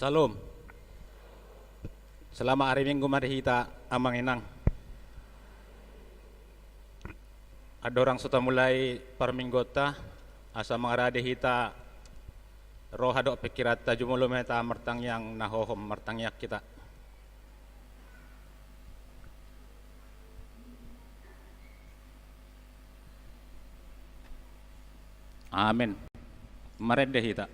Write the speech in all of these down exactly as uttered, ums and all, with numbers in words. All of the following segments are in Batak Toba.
Salam. Selamat hari Minggu ma di hita, amang inang. Andorang so tamulai parmingguonta, asa mangarade hita roha dohot pingkiranta, jumolo ma hita martangiang, na hohom martangiang hita. Amen. Marende hita.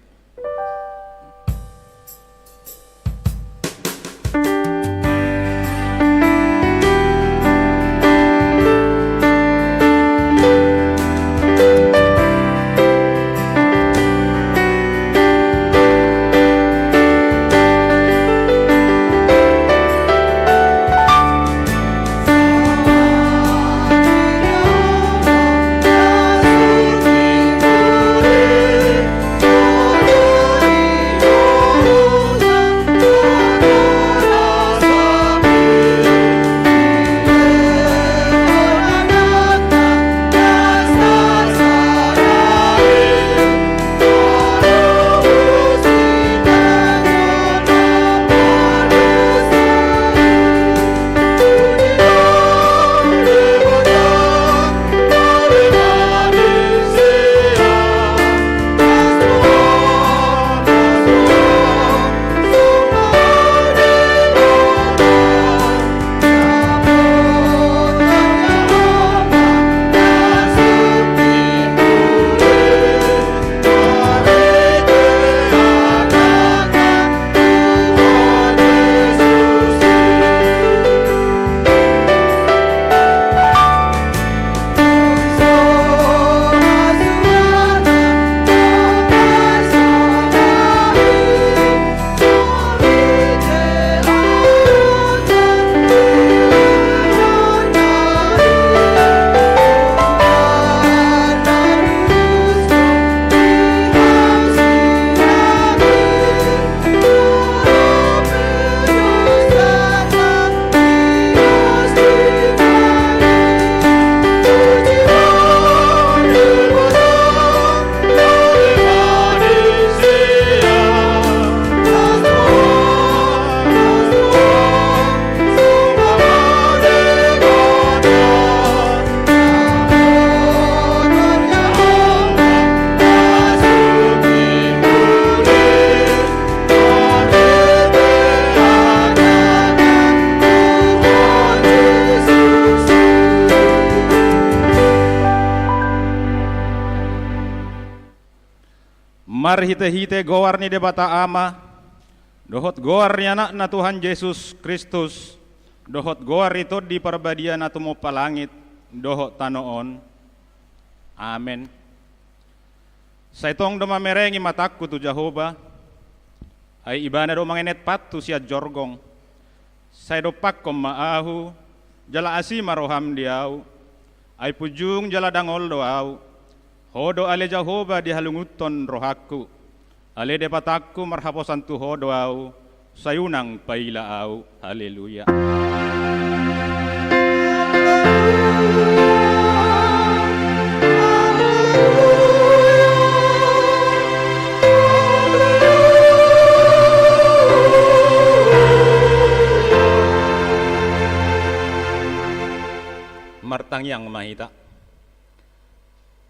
Marhitehite goar ni Debata Ama, dohot goar ni Anakna Tuhan Jesus Kristus, dohot goar ni Tondi Parbadia na tumompa langit dohot tano on. Amen. Sai tong do mamerengi matangku tu Jahowa, ai Ibana do mangenet pathu sian jorgong. Sai dompakkon ma ahu, jala asi ma roham di ahu. Ai punjung jala dangol do ahu. Ho do ale Jahowa dihalungunhon rohangku. Ale Debatangku, marhaposan tu Ho do ahu, sai unang paila ahu. Haleluya. Martangiang ma hita.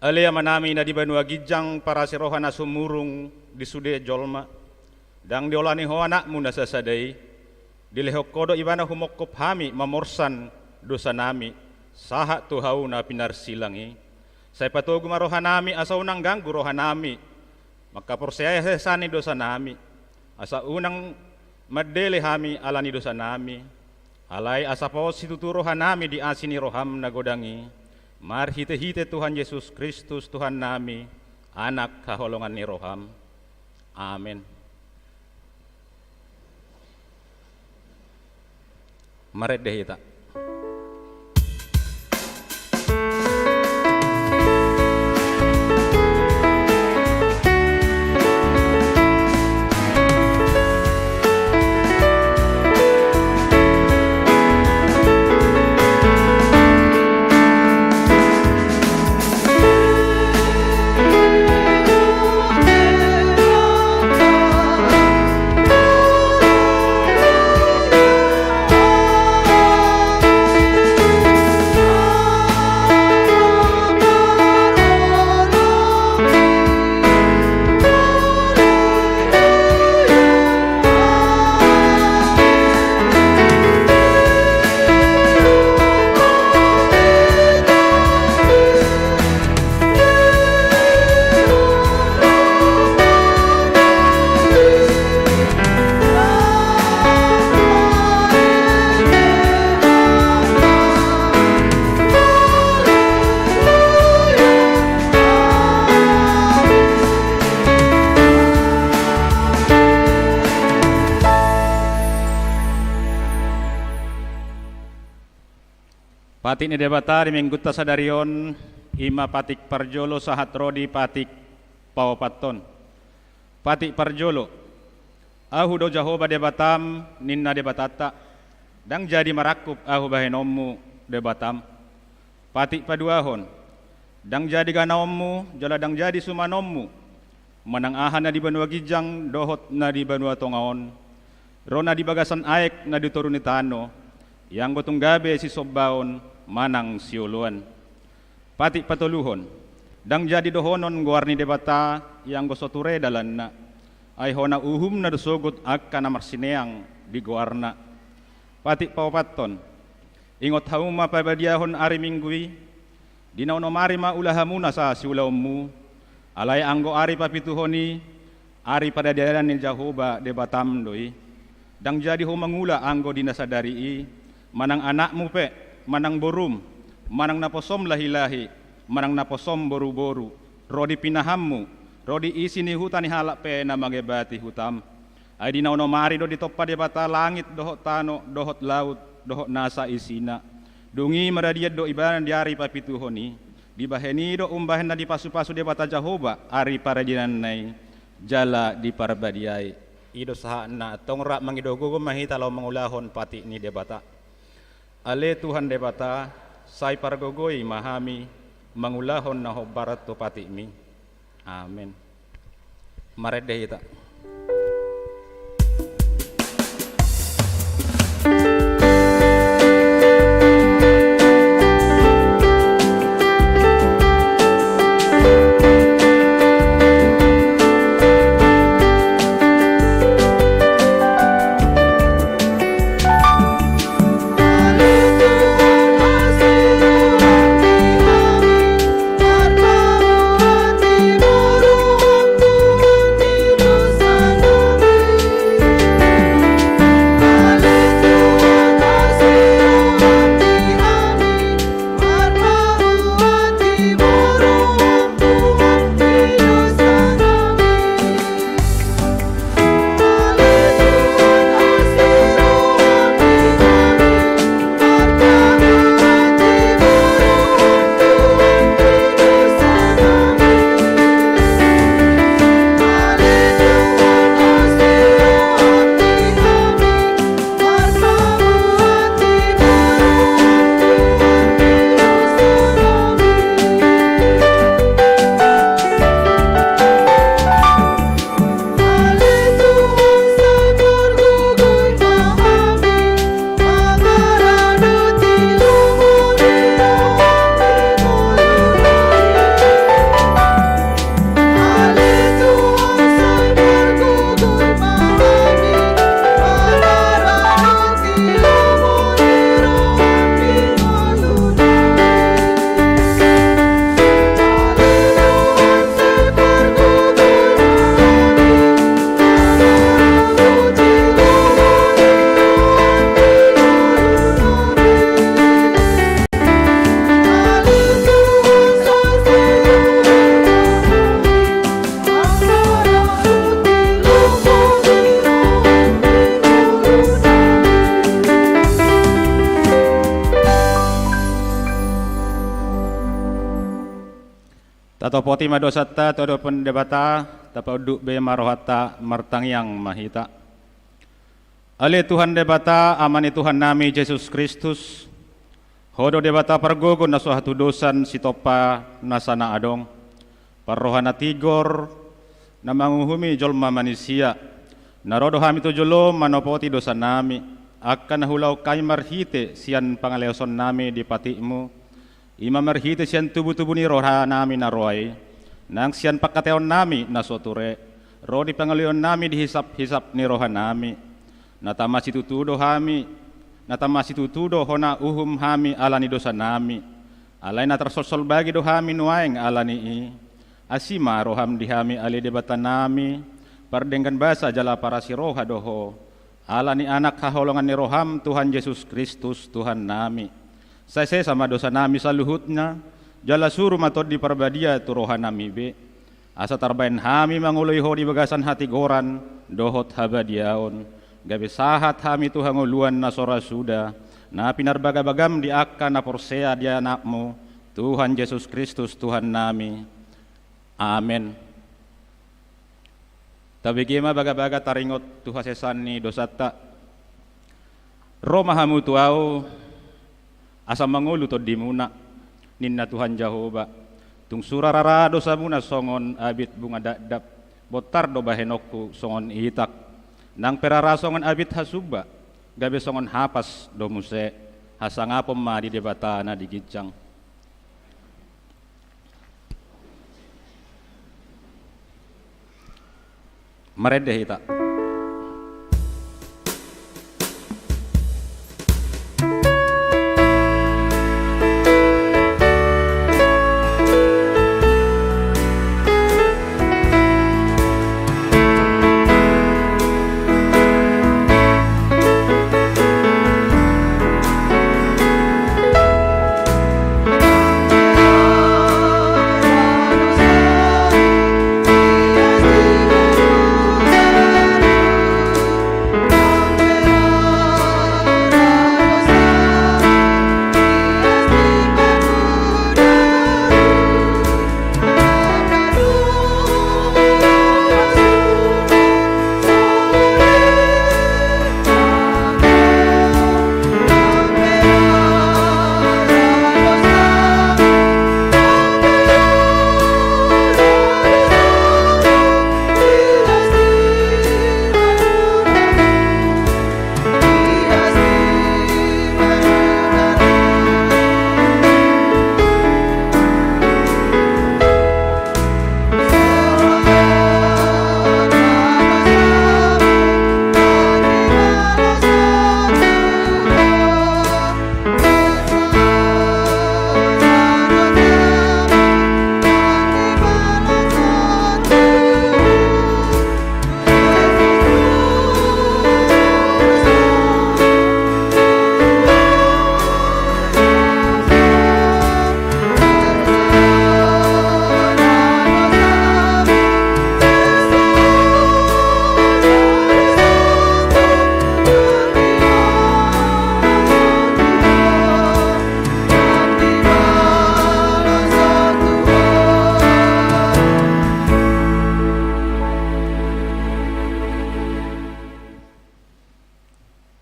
Ale Amanami na di banua ginjang, parasi roha na sumurung di sude jolma, ndang diolani Ho Anakmu na sasada i, dilehon Ho do Ibana humongkop hami mamorsan dosanami, sahat tu hau na pinarsilang i. Sai patogu ma rohanami asa unang ganggu rohanami mangkaporseai hasesaan ni dosanami, asa unang mandele hami ala ni dosanami, alai asa pos situtu rohanami di asi ni roham na godang i, marhitehite Tuhan Jesus Kristus Tuhannami, Anak haholongan ni roham. Amen. Marende hita. Patik ni Debata di minggunta sadari on, i ma patik parjolo sahat ro di patik paopathon. Patik parjolo. Ahu do Jahowa Debatam, ninna Debatanta. Ndang jadi marangkup ahu bahenonmu, Debatam. Patik paduahon. Ndang jadi ganaonmu, jala ndang jadi sumanonmu, manang aha na di banua ginjang dohot na di banua tonga on, ro na di bagasan aek na di toru ni tano, ianggo tung gabe sisombaon manang sioloan. Patik patoluhon. Ndang jadi dohonon goar ni Debata, ianggo so ture dalanna. Ai hona uhumna do sogot angka na marsineang di goarna. Patik paopathon. Ingot hamu ma pabadiahon ari Minggu i, di na onom ari ma ulahamuna sa siulaonmu, alai anggo ari papituhon i, ari paradianan ni Jahowa Debatam do i. Ndang jadi ho mangula anggo di na sadari i, manang anakmu pe, manang borum, manang naposom lahilahi, manang naposom boruboru, ro di pinahanmu, ro di isi ni huta ni halak pe na mangebati hutam. Ai di na onom ari do ditompa Debata langit dohot tano, dohot laut, dohot nasa isina. Dung i maradian do ibana di ari papituhon i. Dibahen i do umbahen na dipasupasu Debata Jahowa ari paradiananna i, jala diparbadiai. I do sahatna, antong rap mangido gogo ma hita laho mangulahon patik ni Debata. Ale Tuhan Debata, sai pargogoi ma hami mangulahon na hombar tu patikmi. Amen. Marende hita. Tatopoti ma dosanta tu adopan Debata, tapaunduk be ma rohanta, martangiang ma hita. Ale Tuhan Debata, Ama ni Tuhannami Jesus Kristus, Ho do Debata pargogo na so hatudosan sitompa nasa na adong, parroha na tigor, na manguhumi jolma manisia. Na ro do hami tu jolom manopoti dosanami, angka na hulaon hami marhite sian pangaleosonnami di patikmu, i ma marhite sian tubutubu ni rohanami na roa i, nang sian pangkataiononnami na so ture, ro di pangaleonnami di hisaphisap ni rohanami. Na tama situtu do hami, na tama situtu do hona uhum hami ala ni dosanami. Alai na tarsolsol bagi do hami nuaeng ala ni i. Asi ma roham di hami ale Debatanami, pardenggan basa jala parasi roha do Ho. Ala ni Anak haholongan ni roham Tuhan Jesus Kristus Tuhannami. Sai sesa ma dosanami saluhutna, jala suru ma Tondi Parbadia tu rohanami be. Asa tarbaen hami mangoloi Ho di bagasan hatigoran dohot habadiaon, gabe sahat hami tu hangoluan na so ra suda, na pinarbagabagam di angka na porsea di Anakmu, Tuhan Jesus Kristus, Tuhannami. Amen. Tabege ma bagabaga taringot tu hasesaan ni dosanta. Ro ma hamu tu Ahu, asa mangolu tondimuna, ninna Tuhan Jahowa. Tung sura rara dosamuna songon abit bunga dakdak, bontar do bahenonku songon itak. Nang pe rara songon abit hasumba, gabe songon hapas do muse. Hasangapon ma di Debata na di ginjang. Marende hita.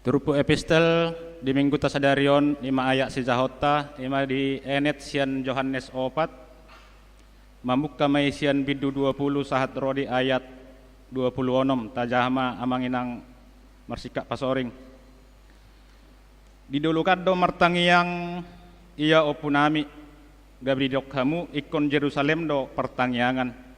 Turpuk epistel di mingguta sadari on, i ma ayat sijahonta, i ma dienet sian Johannes opat, mamungka ma i sian bindu dua pulu sahat ro di ayat dua pulu onom, tajaha ma amang inang marsingkat pasoring. Di dolok an do martangiang ia ompunami, gabe didok hamu ingkon Jerusalem do partangiangan.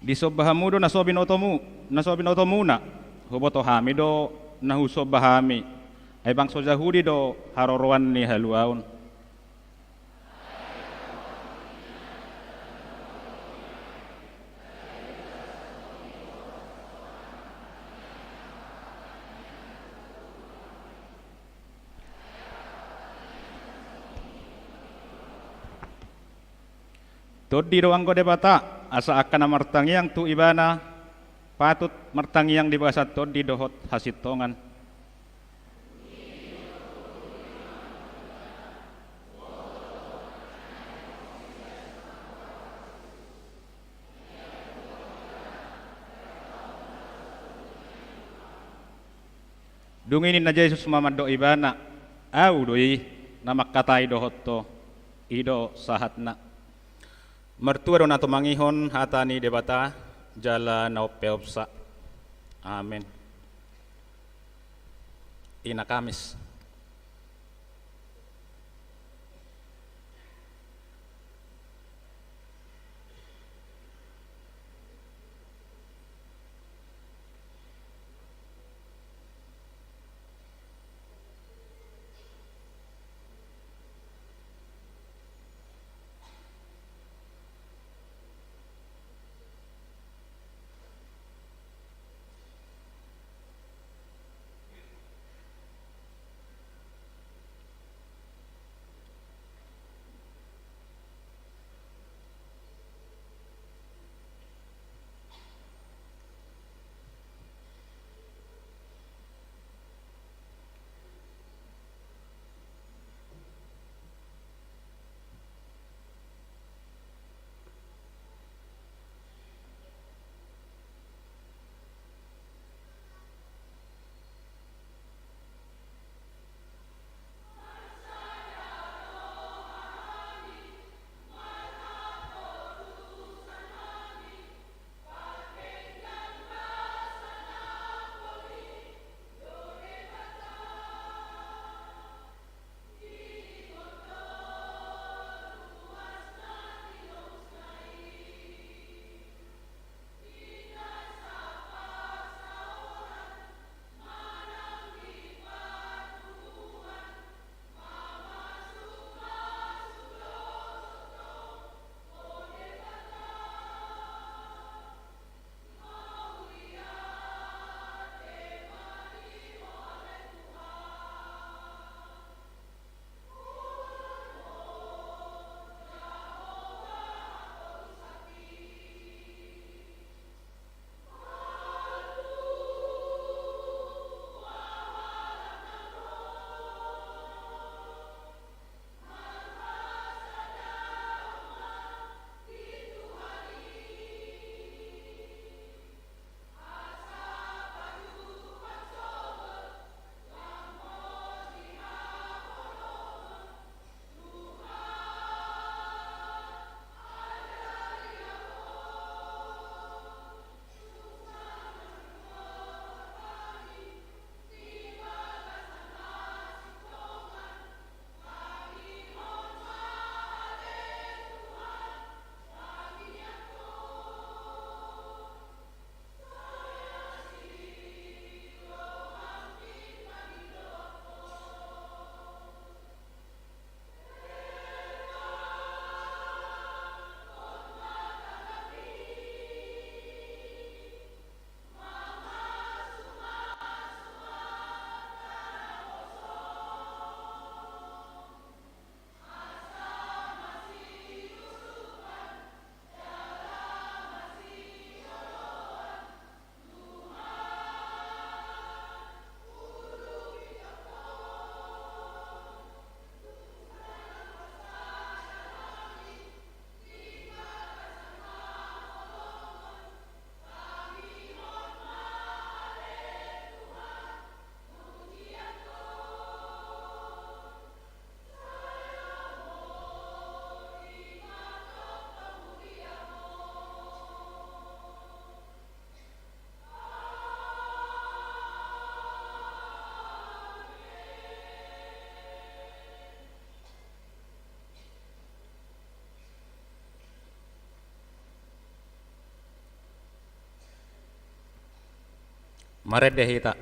Disomba hamu do na so binotomu, na so binotomuna. Huboto hami do na husomba hami. Ai bangso Jahudi do haroroan ni haluaon. Tondi do anggo Debata, asa angka na martangiang tu Ibana patut martangiang di bagasan tondi dohot hasintongan. Dung i ninna Jesus ma mandok ibana, Ahu do i na mangkatai dohot ho, i do sahatna. Martua do na tumangihon hata ni Debata jala na umpeopsa. Amen. Ina Kamis. Marende hita.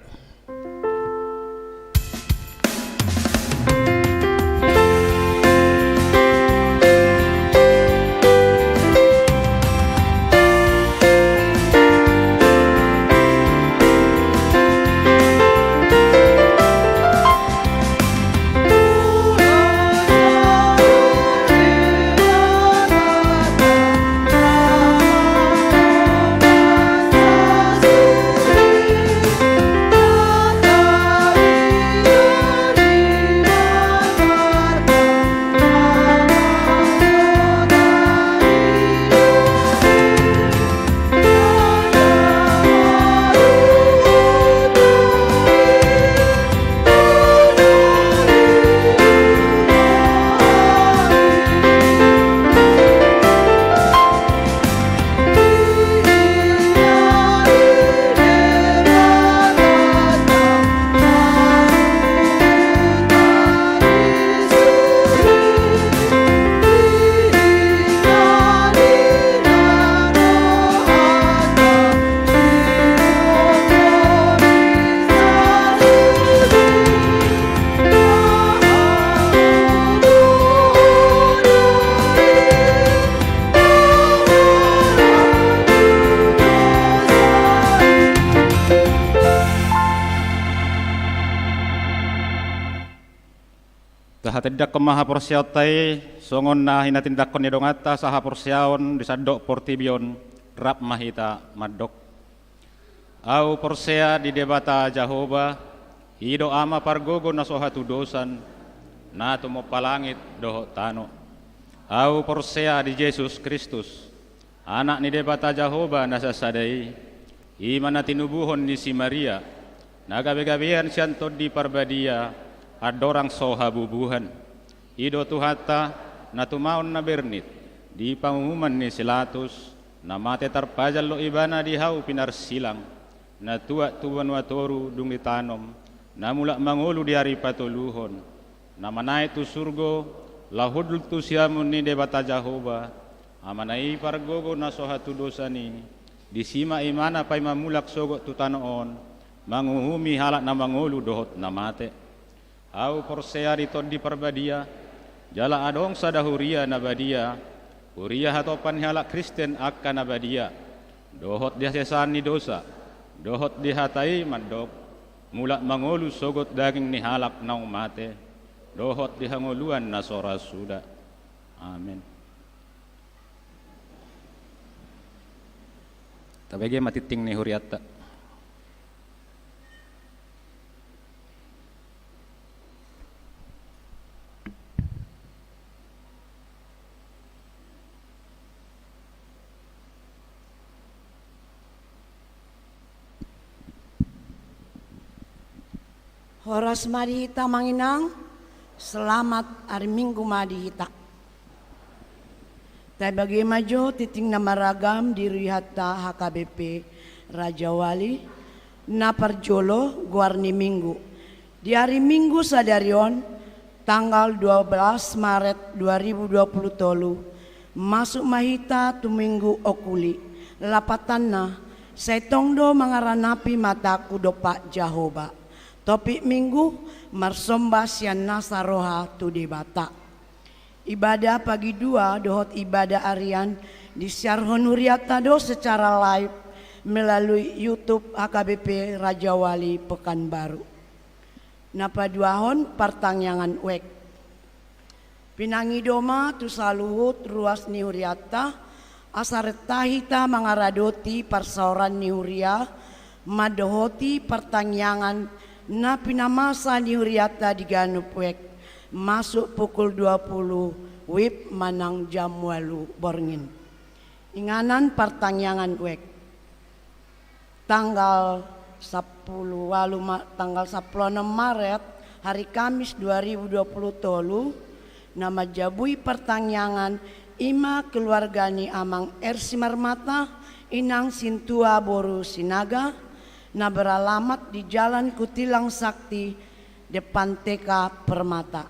Tahatindanghon ma haporseaonta i, songon na hinatindanghon ni donganta sahaporseaon di sandok portibi on, rap ma hita mandok. Ahu porsea di Debata Jahowa, i do Ama pargogo na so hatudosan, na tumompa langit dohot tano. Ahu porsea di Jesus Kristus, Anak ni Debata Jahowa na sasada i, i ma na tinubuhon ni si Maria, na gabegabean sian Tondi Parbadia, andorang so habubuhan. I do Tuhanta, na tumaon na bernit, di panguhuman ni si Latus, na mate tarpajal do Ibana di hau pinarsilang, na tuat tu banua toru dung ditanom, na mulak mangolu di ari patoluhon, na manaek tu surgo, laho hundul tu siamun ni Debata Jahowa, Amana i pargogo na so hatudosan i, disi ma Ibana paima mulak sogot tu tano on, manguhumi halak na mangolu dohot na mate. Ahu porsea di Tondi Parbadia, jala adong sada huria na badia, huria hatopan ni halak Kristen angka na badia, dohot di hasesaan ni dosa, dohot di hata i mandok, mulak mangolu sogot daging ni halak naung mate, dohot di hangoluan na so ra suda. Amen. Tabege ma tingting ni hurianta. Horas ma di hita amang inang, selamat ari Minggu ma di hita. Tabege ma jo tingting na maragam di hurianta H K B P Rajawali, na parjolo goar ni Minggu. Di ari Minggu sadari on, tanggal dua belas Maret dua ribu dua puluh tolu, masuk ma hita tu Minggu Okuli, lapatanna, sai tong do mangaranapi mataku dompak Jahowa. Topik Minggu, marsomba sian nasa roha tu Debata. Ibadah pagi dua dohot ibadah harian disiarhon hurianta do secara live melalui YouTube H K B P Rajawali Pekanbaru. Na paduahon partangiangan wijk. Pinangido ma tu saluhut ruas ni hurianta, asa renta hita mangaradoti parsaoran ni huria, mandohoti partangiangan na pinamasa ni hurianta di ganup wijk, masuk pukul dua puluh wib manang jam ualu borngin. Inganan partangiangan wijk. Tanggal sampulu ualu ma-, tanggal sampulu onom Maret, hari Kamis dua ribu dua puluh tolu, na manjabui partangiangan i ma keluarga ni Amang R. Simarmata, Inang Sintua boru Sinaga, na beralamat di Jalan Kutilang Sakti, depan T K Permata.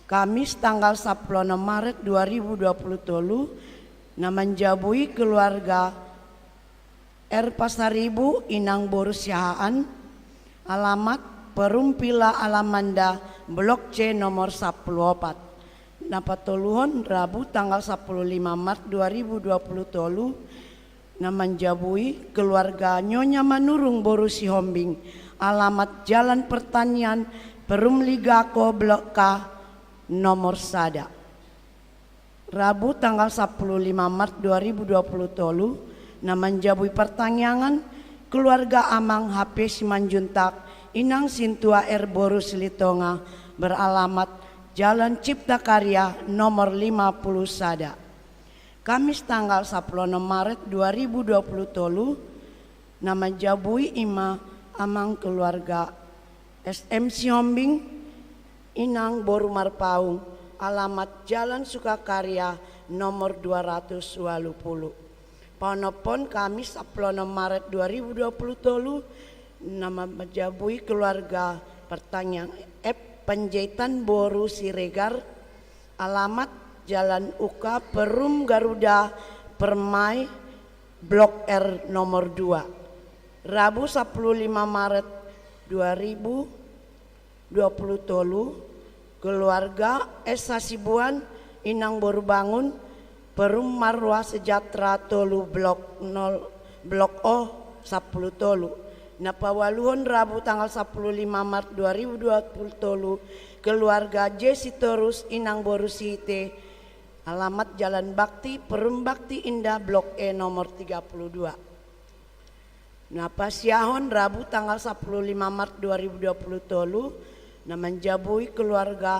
Kamis tanggal sampulu onom Maret dua ribu dua puluh tolu, na manjabui keluarga R Pasaribu, inang boru Siahaan, alamat Perum Villa Alamanda, blok C, nomor sampulu opat. Na patoluhon, Rabu tanggal sampulu lima Maret dua ribu dua pulu tolu, na manjabui keluarga Nyonya Manurung boru Sihombing, alamat Jalan Pertanian, Perum Ligako, blok K, nomor sada. Rabu tanggal sampulu lima Maret dua ribu dua pulu tolu, na manjabui partangiangan keluarga Amang H P Simanjuntak, Inang Sintua R boru Silitonga, beralamat Jalan Cipta Karya nomor lima puluh sada. Kamis tanggal sampulu onom Maret dua ribu dua pulu tolu, na manjabui ima Amang keluarga S M Sihombing, Inang boru Marpaung, alamat Jalan Sukakarya nomor dua ratus ualu pulu. Paonomhon, Kamis sampulu onom Maret dua ribu dua pulu tolu, na manjabui keluarga partangiangan F Panjaitan boru Siregar, alamat Jalan Uka, Perum Garuda, Permai, blok R nomor dua. Rabu sampulu lima Maret dua ribu dua pulu tolu, keluarga S Hasibuan, Inang boru Bangun, Perum Marwah Sejahtera tolu, blok nol, blok O, sampulu tolu. Na paualuhon, Rabu tanggal sampulu lima Maret dua ribu dua pulu tolu, keluarga J Sitorus, Inang boru Siite, alamat Jalan Bakti, Perum Bakti Indah, blok E nomor tiga puluh dua. Na pasiahon, Rabu tanggal sampulu lima Maret dua ribu dua pulu tolu, na manjabui keluarga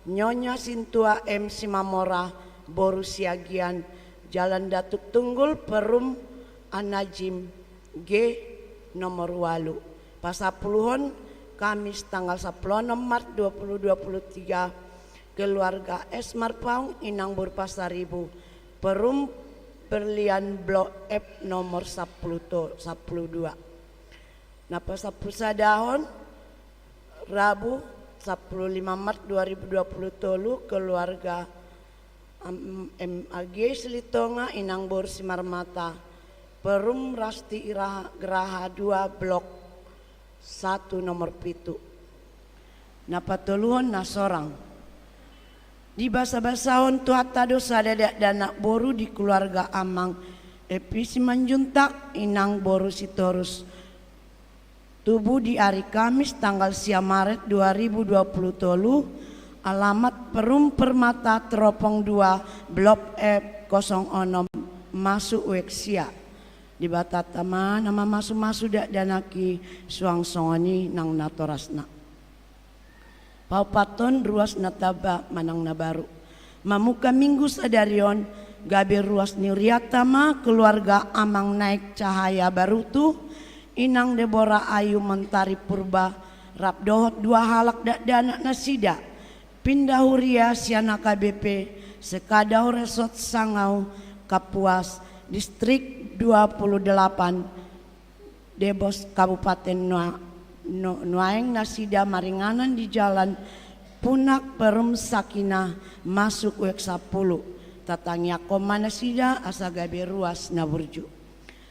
Nyonya Sintua M Simamora boru Siagian, Jalan Datuk Tunggul, Perum Anajim G nomor ualu. Pasampuluhon, Kamis tanggal sampulu onom Maret dua ribu dua pulu tiga, keluarga S Marpaung, Inang boru Pasaribu, Perum Berlian, blok F nomor sampulu to-, sampulu dua. Na pasampulusadahon, Rabu sampulu lima Maret dua ribu dua pulu tolu, keluarga M A G Silitonga, Inang boru Simarmata, Perum Rasti Iraha, Geraha dua, blok satu nomor pitu. Na patoluhon, na sorang. Dibasabasahon Tuhanta do sada dakdanak boru di keluarga Amang Epi Simanjuntak, Inang boru Sitorus, tubu di ari Kamis tanggal sia Maret dua ribu dua pulu tolu, alamat Perum Permata, Teropong dua, blok F kosong onom, masuk wek sia. Debatanta ma na mamasumasu dakdanak i suang songon i nang natorasna. Paopathon, ruas na tamba manang na baru. Mamungka Minggu sadari on, gabe ruas ni hurianta ma keluarga Amang Naek Cahaya Barutu, Inang Debora Ayu Mentari Purba, rap dohot dua halak dakdanak nasida, pinda huria sian H K B P Sekadau Resort Sangau, Kapuas, Distrik dua puluh delapan, Debos, Kabupaten Nua-, Nu-, Nuaeng, nasida maringanan di Jalan Punak, Perum Sakinah, masuk wek sampulu. Tatangiangkon ma nasida asa gabe ruas na burju.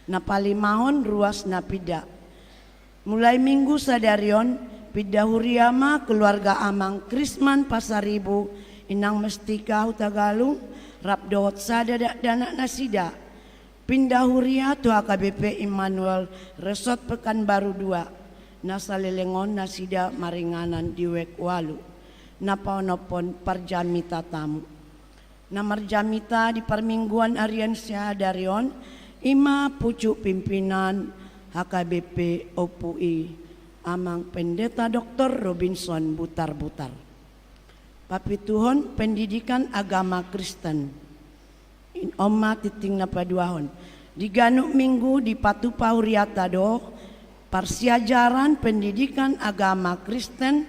Na palimahon, ruas na pinda. Mulai Minggu sadari on, pinda huria ma keluarga Amang Krisman Pasaribu, Inang Mestika Hutagalung, rap dohot sada dakdanak nasida, pinda huria tu H K B P Immanuel Resort Pekanbaru dua, na saleleng on nasida maringanan di wek ualu. Na paonomhon, parjamita tamu. Na marjamita di parmingguan arian sadari on, ima pucuk pimpinan H K B P Ompu i, Amang Pendeta Doktor Robinson Butarbutar. Papituhon, pendidikan agama Kristen. On ma tingting na paduahon. Di ganup Minggu dipatupa hurianta do parsiajaran pendidikan agama Kristen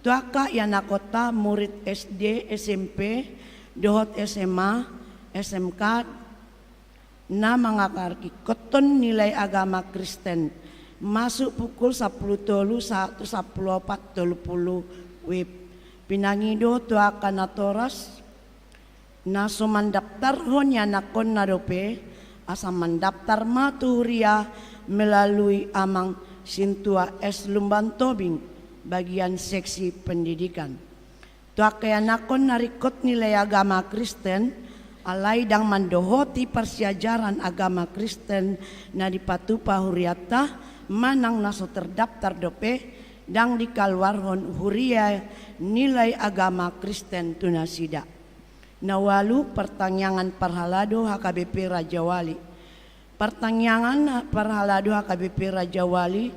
tu angka ianakhonta, murid S D, S M P, dohot S M A, S M K, na mangarahon nilai agama Kristen, masuk pukul sampulu tolu sahat tu sampulu opat tolu pulu W I B. Pinangido tu angka natoras na so mandaptarhon ianakhonna dope, Asa mandaptar ma tu huria melalui Amang Sintua S Lumban Tobing, bagian seksi pendidikan. Tu angka ianakhon na ringkot nilai agama Kristen, alai ndang mandohoti parsiajaran agama Kristen na dipatupa hurianta, manang na so terdaptar dope, ndang dikaluarhon huria nilai agama Kristen tu nasida. Na ualu, partangiangan parhalado H K B P Rajawali. Partangiangan parhalado H K B P Rajawali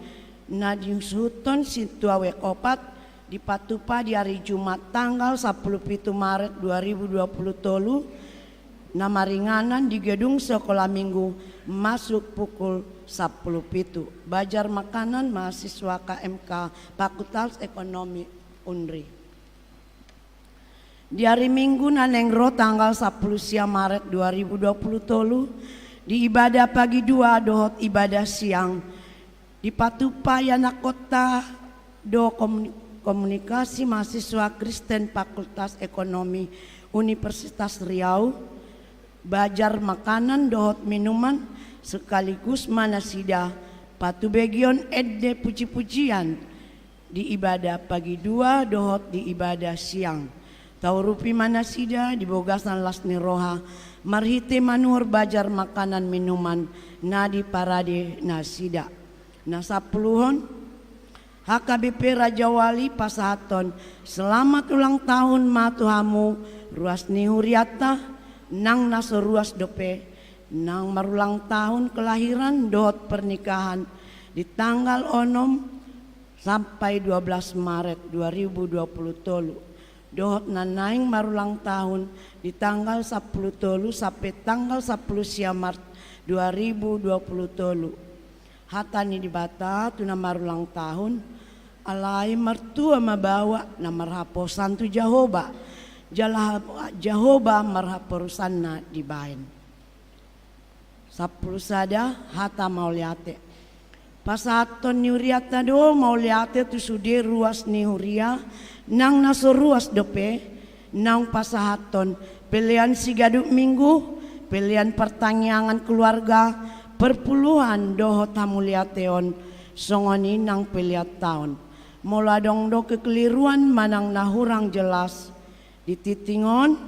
na disuhuthon Sintua Wek Opat dipatupa di ari Jumat tanggal sampulu pitu Maret dua ribu dua pulu tolu, na maringanan di gedung Sekolah Minggu masuk pukul sampulu pitu. Bajar makanan mahasiswa K M K Fakultas Ekonomi Unri. Di ari Minggu na naeng ro tanggal sampulu sia Maret dua ribu dua pulu tolu, di ibadah pagi dua dohot ibadah siang, dipatupa ianakhonta do komun-, komunikasi mahasiswa Kristen Fakultas Ekonomi Universitas Riau, bajar makanan dohot minuman, sekaligus ma nasida patubegion ende puji-pujian di ibadah pagi dua dohot di ibadah siang. Taurupi ma nasida di bagasan las ni roha marhite manuhor bajar makanan minuman na diparade nasida. Na sampuluhon, H K B P Rajawali pasahathon selamat ulang tahun ma tu hamu ruas ni hurianta, nang na so ruas dope, nang marulang tahun kelahiran dohot pernikahan di tanggal onom sampai dua belas Maret dua ribu dua pulu tolu, dohot na naeng marulang tahun di tanggal sampulu tolu sampe tanggal sampulu sia Maret dua ribu dua pulu tolu. Hata ni Debata tu na marulang tahun, alai martua ma baoa na marhaposan tu Jahowa, jala Jahowa marhaposanna dibaen. Sampulu sada, hata mauliate. Pasahathon ni hurianta do mauliate tu sude ruas ni huria, nang na so ruas dope, naung pasahathon pelean sigaduk Minggu, pelean partangiangan keluarga, perpuluhan dohot hamauliateon, songon i nang pelean taon. Molo adong do kekeliruan manang na hurang jelas di tingting on,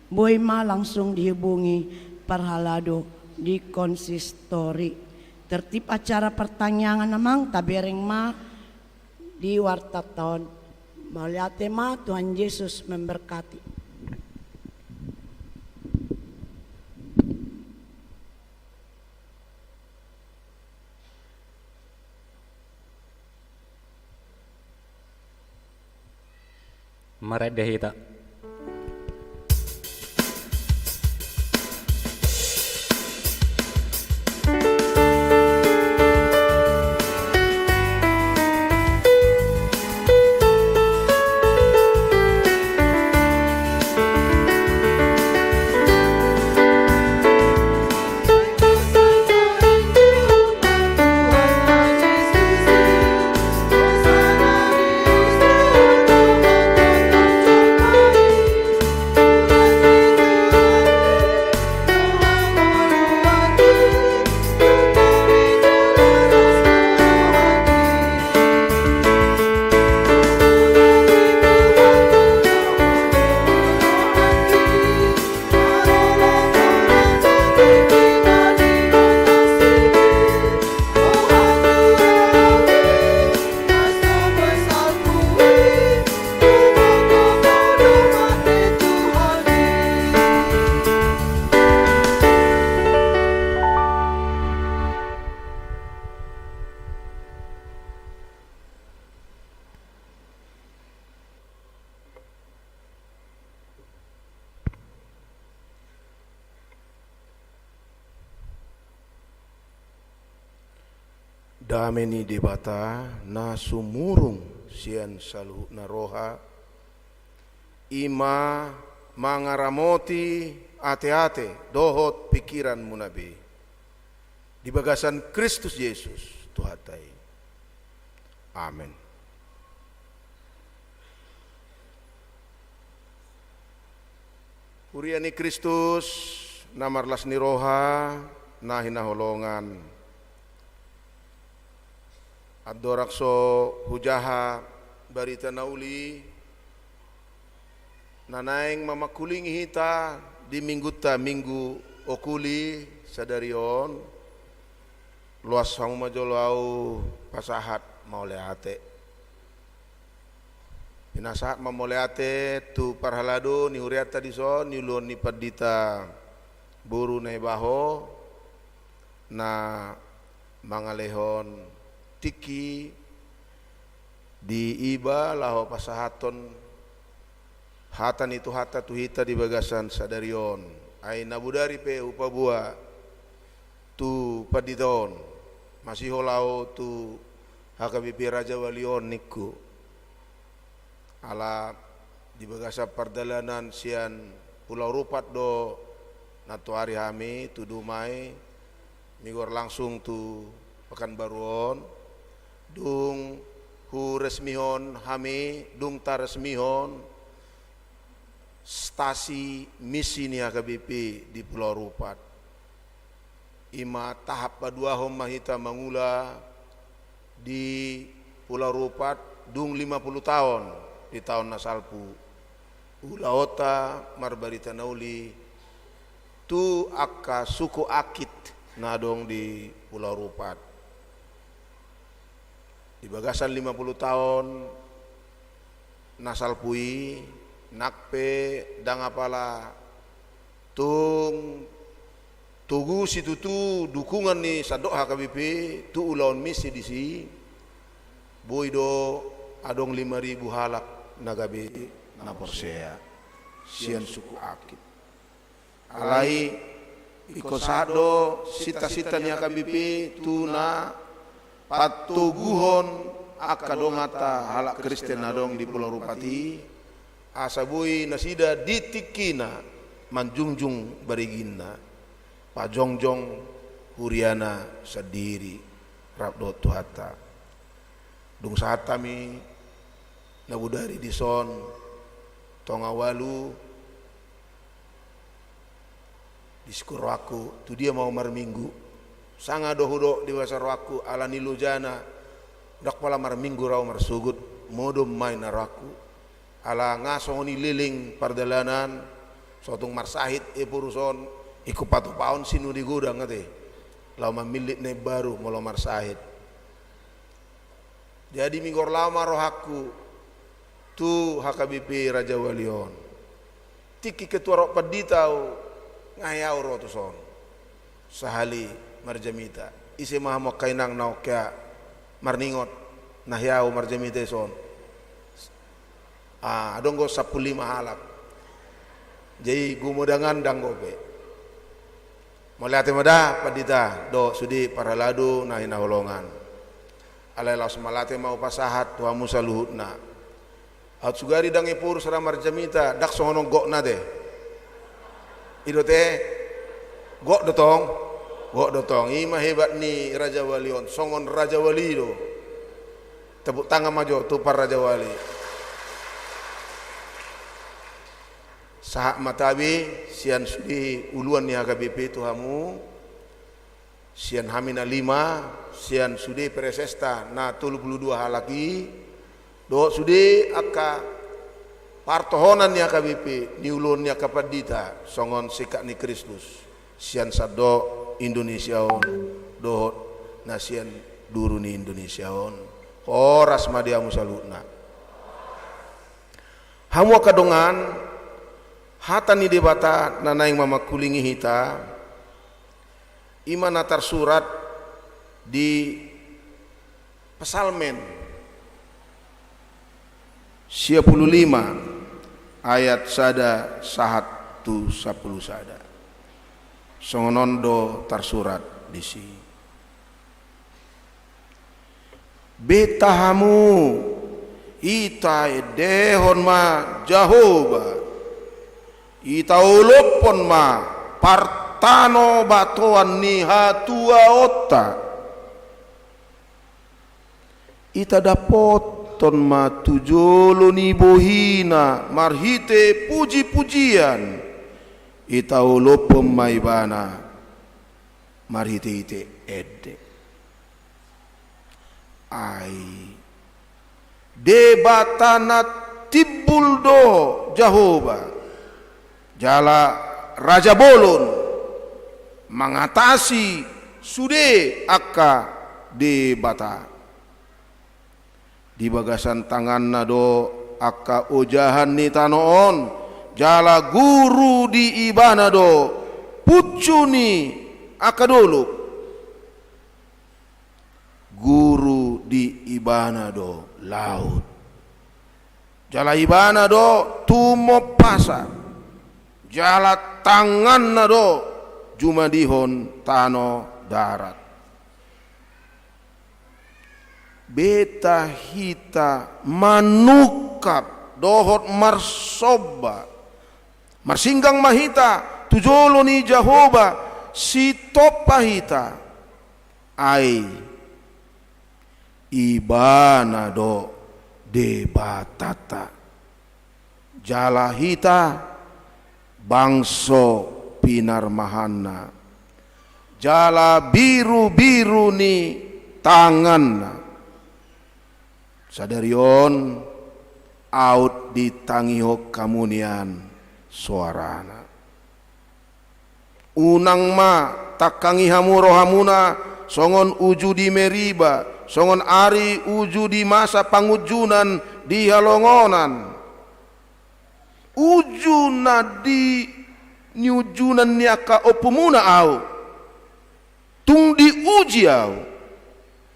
boi ma langsung dihubungi parhalado di konsistori. Tertib acara partangiangan, Amang, tabereng ma di wartanta on. Mauliate ma, Tuhan Yesus memberkati. Marende hita. Dame ni Debata na sumurung sian saluhutna roha, i ma mangaramoti ateate dohot pingkiranmuna be di bagasan Kristus Jesus Tuhanta i. Amen. Huria ni Kristus na marlas ni roha, na hinaholongan. Andorang so hujaha barita na uli, na naeng mamangkulingi hita di minggunta, Minggu Okuli sadari on, loas hamu ma jolo ahu pasahat mauliate. Pinasahat ma mauliate tu parhalado ni hurianta dison, niuluhon ni pandita boru Naibaho, na mangalehon tingki di iba laho pasahathon hata ni Tuhanta tu hita di bagasan sadari on. Ai na bodari pe hupaboa tu pandita on, masihol ahu tu H K B P Rajawali on ningku. Ala di bagasan pardalanan sian Pulau Rupat do nantoari hami tu Dumai, migor langsung tu Pekanbaru on, dung huresmihon hami, dung taresmihon stasi misi ni H K B P di Pulau Rupat. I ma tahap paduahon ma hita mangula di Pulau Rupat dung lima pulu taon di taon na salpu. Ulaonta marbarita na uli tu angka suku Akit na adong di Pulau Rupat. Di bagasan lima pulu taon na salpu i, nang pe ndang apala tung togu situtu dukungan ni sandok H K B P tu ulaon misi disi, boi do adong lima ribu halak na gabe na porsea sian suku Akit. Alai ingkon sahat do sintasinta ni H K B P tu na patoguhon angka donganta halak Kristen na adong di Pulau Rupat i, asa boi nasida di tingkina manjungjung bariginna, pajongjong huriana sandiri rap dohot Tuhanta. Dung sahat hami na bodari dison tonga ualu, disikon rohangku, tu dia ma ahu marminggu. Sanga do hudok di bagasan rohangku, ala ni lojana, ndang pola marminggu ra ahu marsogot, modom ma i na rohangku. Ala nga songon i leleng pardalanan, so tung marsahit ephorus on, ingkon patupahon sinude godang ate. Laho mamillit na imbaru molo marsahit. Jadi migor laho ma rohangku tu H K B P Rajawali on. Tingki ketua rok pandita ahu, nga hea ahu ro tuson. Sahali marjamita. Ise ma hamu angka inang na ongkea marningot na hea ahu marjamita dison. Ah, adong do sampulu lima halak. Jadi gumodangan ndang dope. Mauliate ma da pandita dohot sude parhalado na hinaholongan. Alai laos mauliate ma hupasahat tu hamu saluhutna. Aut sugari ndang ephorus ra marjamita, ndang songon on gokna te. I do te, gok do tong, gok do tong. I ma hebat ni Rajawali on, songon Rajawali do. Tepuk tangan ma jo tu parrajawali. Sahat ma tabe sian sude uluan ni H K B P tu hamu, sian hami na lima, sian sude presesta na tolu pulu dua halak i, dohot sude angka partohonan ni H K B P, niuluhon ni angka pandita, songon singkat ni Kristus, sian sandok Indonesia on, dohot na sian duru ni Indonesia on. Horas ma di hamu saluhutna. Hamu angka dongan, hata ni Debata na naeng mamangkulingi hita, i ma na tarsurat di Psalmen sia pulu lima ayat sada sahat tu sampulu sada. Songon on do tarsurat disi. Beta hamu, ita endehon ma Jahowa, ita olophon ma partanobatoan ni hatuaonta. Ita dapothon ma tu jolo ni bohina marhite pujipujian, ita olophon ma ibana. marhitehite ende. Ai Debata na timbul do Jahowa, jala raja bolon mangatasi sude angka debata. Di bagasan tanganna do angka ojahan ni tano on, jala guru di ibana do puncu ni angka dolok. Guru di ibana do laut, jala ibana do tumompa asa, jala tanganna do jumadihon tano darat. Beta hita manungkap dohot marsomba, marsinggang ma hita tu jolo ni Jahowa, sitompa hita. Ai ibana do Debatanta. Jala hita bangso pinarmahanna, jala birubiru ni tanganna. Sadari on aut ditangihon hamu nian soarana. Unang ma tangkangi hamu rohamuna songon uju di Meriba, songon ari uju di Masa pangunjunan di halongonan. Uju na di niunjunan ni angka ompumuna ahu. Tung diuji ahu,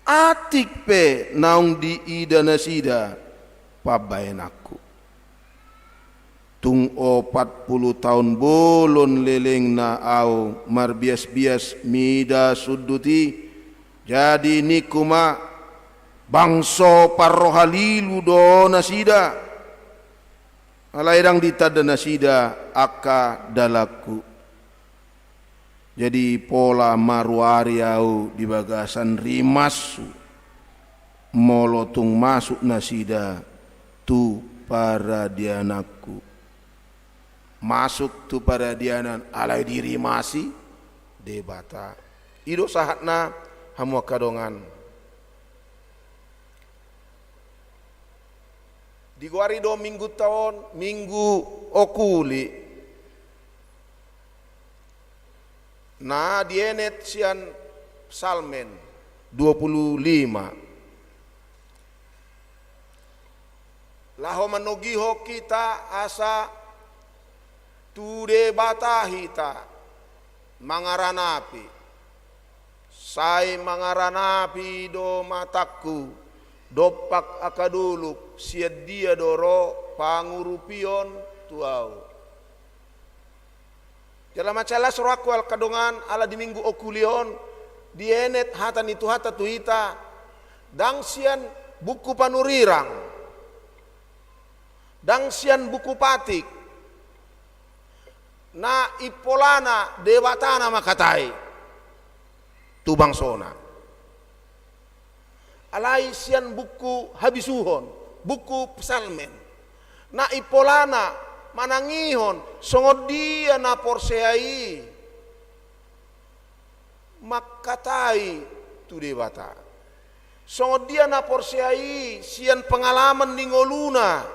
atik pe naung diida nasida pambahenanku. Tung opat pulu taon bolon lelengna ahu marbiasbias mida sundut i. Jadi ningku ma, bangso parrohalilu do nasida. Alai ndang ditanda nasida angka dalanku. Jadi pola maruari ahu di bagasan rimashu, molo tung masuk nasida tu paradiananku. Masuk tu paradianan alai dirimasi Debata. I do sahatna, hamu angka dongan. Digoari do minggunta on Minggu Okuli, na dienet sian Psalmen dua pulu lima. Laho manogihon hita asa tu Debata hita mangaranapi. Sai mangaranapi do matangku dompak angka dolok, sian dia do ro pangurupion tu ahu. Jala mansai las rohangku angka dongan, ala di Minggu Okuli on dienet hata ni Tuhanta tu hita, ndang sian buku panurirang, ndang sian buku patik, na impolana Debatana mangkatai tu bangsona. Alai sian buku habisuhon, buku Psalmen, na impolana manangihon songon dia na porsea i mangkatai tu Debata. Songon dia na porsea i sian pengalaman ni ngoluna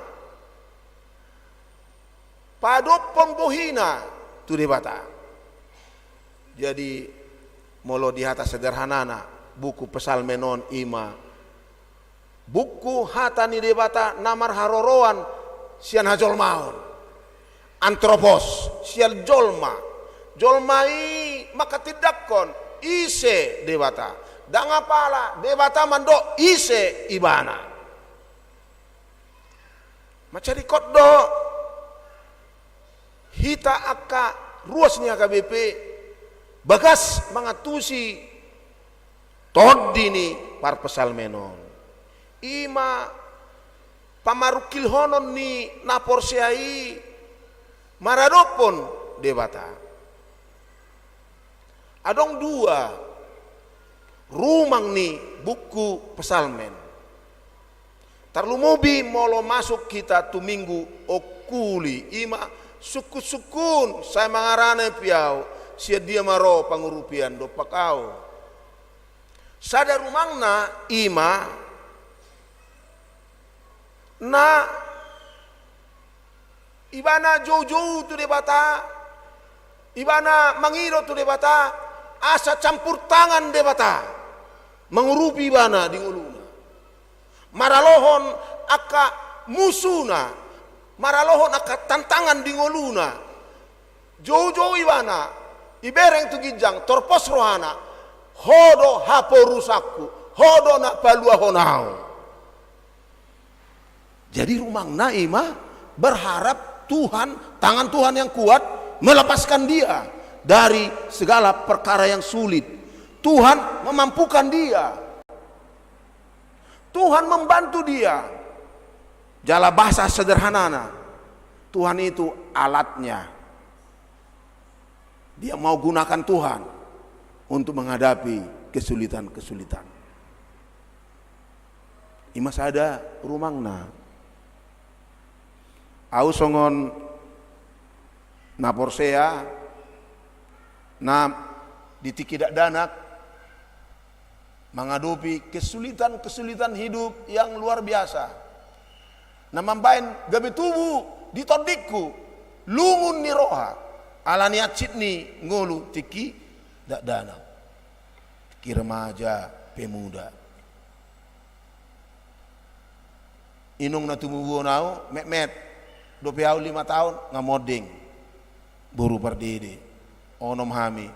padophon bohina tu Debata. Jadi, molo di hata sederhanana, buku Psalmen on i ma buku hata ni Debata na marharoroan sian hajolmaon. Anthropos, sian jolma. Jolma i manghatindanghon ise Debata. Ndang apala Debata mandok ise ibana. Mansai ringkot do hita angka ruas ni H K B P bagas mangantusi tondi ni parpsalmen on. I ma pamarungkilhonon ni na porsea i maradophon Debata. Adong dua rumang ni buku Psalmen. Tarlumobi molo masuk hita tu Minggu Okuli, i ma sungkunsungkun sai mangaranapi ahu, Sian dia ma ro pangurupian dompak ahu? Sada rumangna i ma na ibana joujou tu Debata, ibana mangido tu Debata, asa campur tangan Debata mangurupi ibana di ngoluna. Maralohon angka musuna, maralohon angka tantangan di ngoluna. Joujou ibana, ibereng tu ginjang, torpos rohana, ho do haporusanku, ho do na paluahon ahu. Jadi rumangna i ma berharap Tuhan, tangan Tuhan yang kuat melepaskan dia dari segala perkara yang sulit. Tuhan memampukan dia. Tuhan membantu dia. Jala bahasa sederhanana, Tuhan itu alatnya. Dia mau gunakan Tuhan untuk menghadapi kesulitan-kesulitan. I ma sada rumangna. Ahu songon na porsea, na di tingki dakdanak, mangadopi kesulitan-kesulitan hidup yang luar biasa. Na mambaen gabe tubu di tondingku lungun ni roha, ala ni hansit ni ngolu tingki dakdanak, tingki remaja, pemuda. Inong na tumubuhon ahu metmet, dope ahu lima taon nga monding. Boru pardede, onom hami.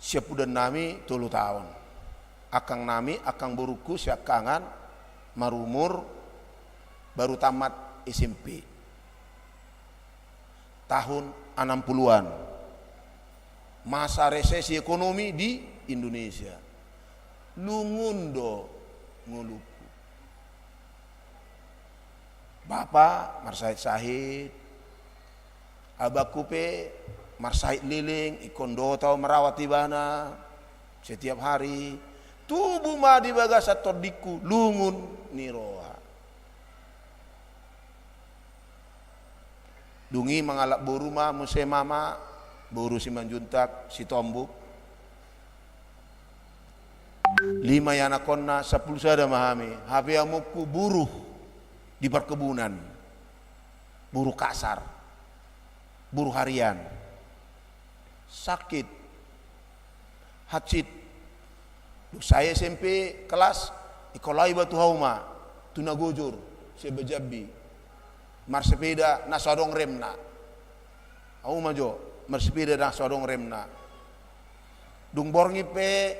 Siapudannami tolu taon. Angkangnami, angkang borungku siangkangan marumur baru tamat S M P. Tahun anam puluhan. Masa resesi ekonomi di Indonesia. Lungun do ngolungku. Bapa marsahit-sahit, abangku pe marsahit leleng, ingkon dohot ahu merawat ibana setiap hari. Tubu ma di bagasan tondingku lungun ni roha. Dung i mangalap boru ma muse mama, boru Simanjuntak, Sitombuk. Lima ianakhonna, sampulu sada ma hami. Hape amonku buruh di parkebunan, buruh kasar, buruh harian. Sakit, hansit. Dung sae S M P kelas, ingkon laho iba tu hauma, tu na gojor, sian Jambi. Marsepeda na so adong remna. Hauma jo, marsepeda na so adong remna. Dung borngin pe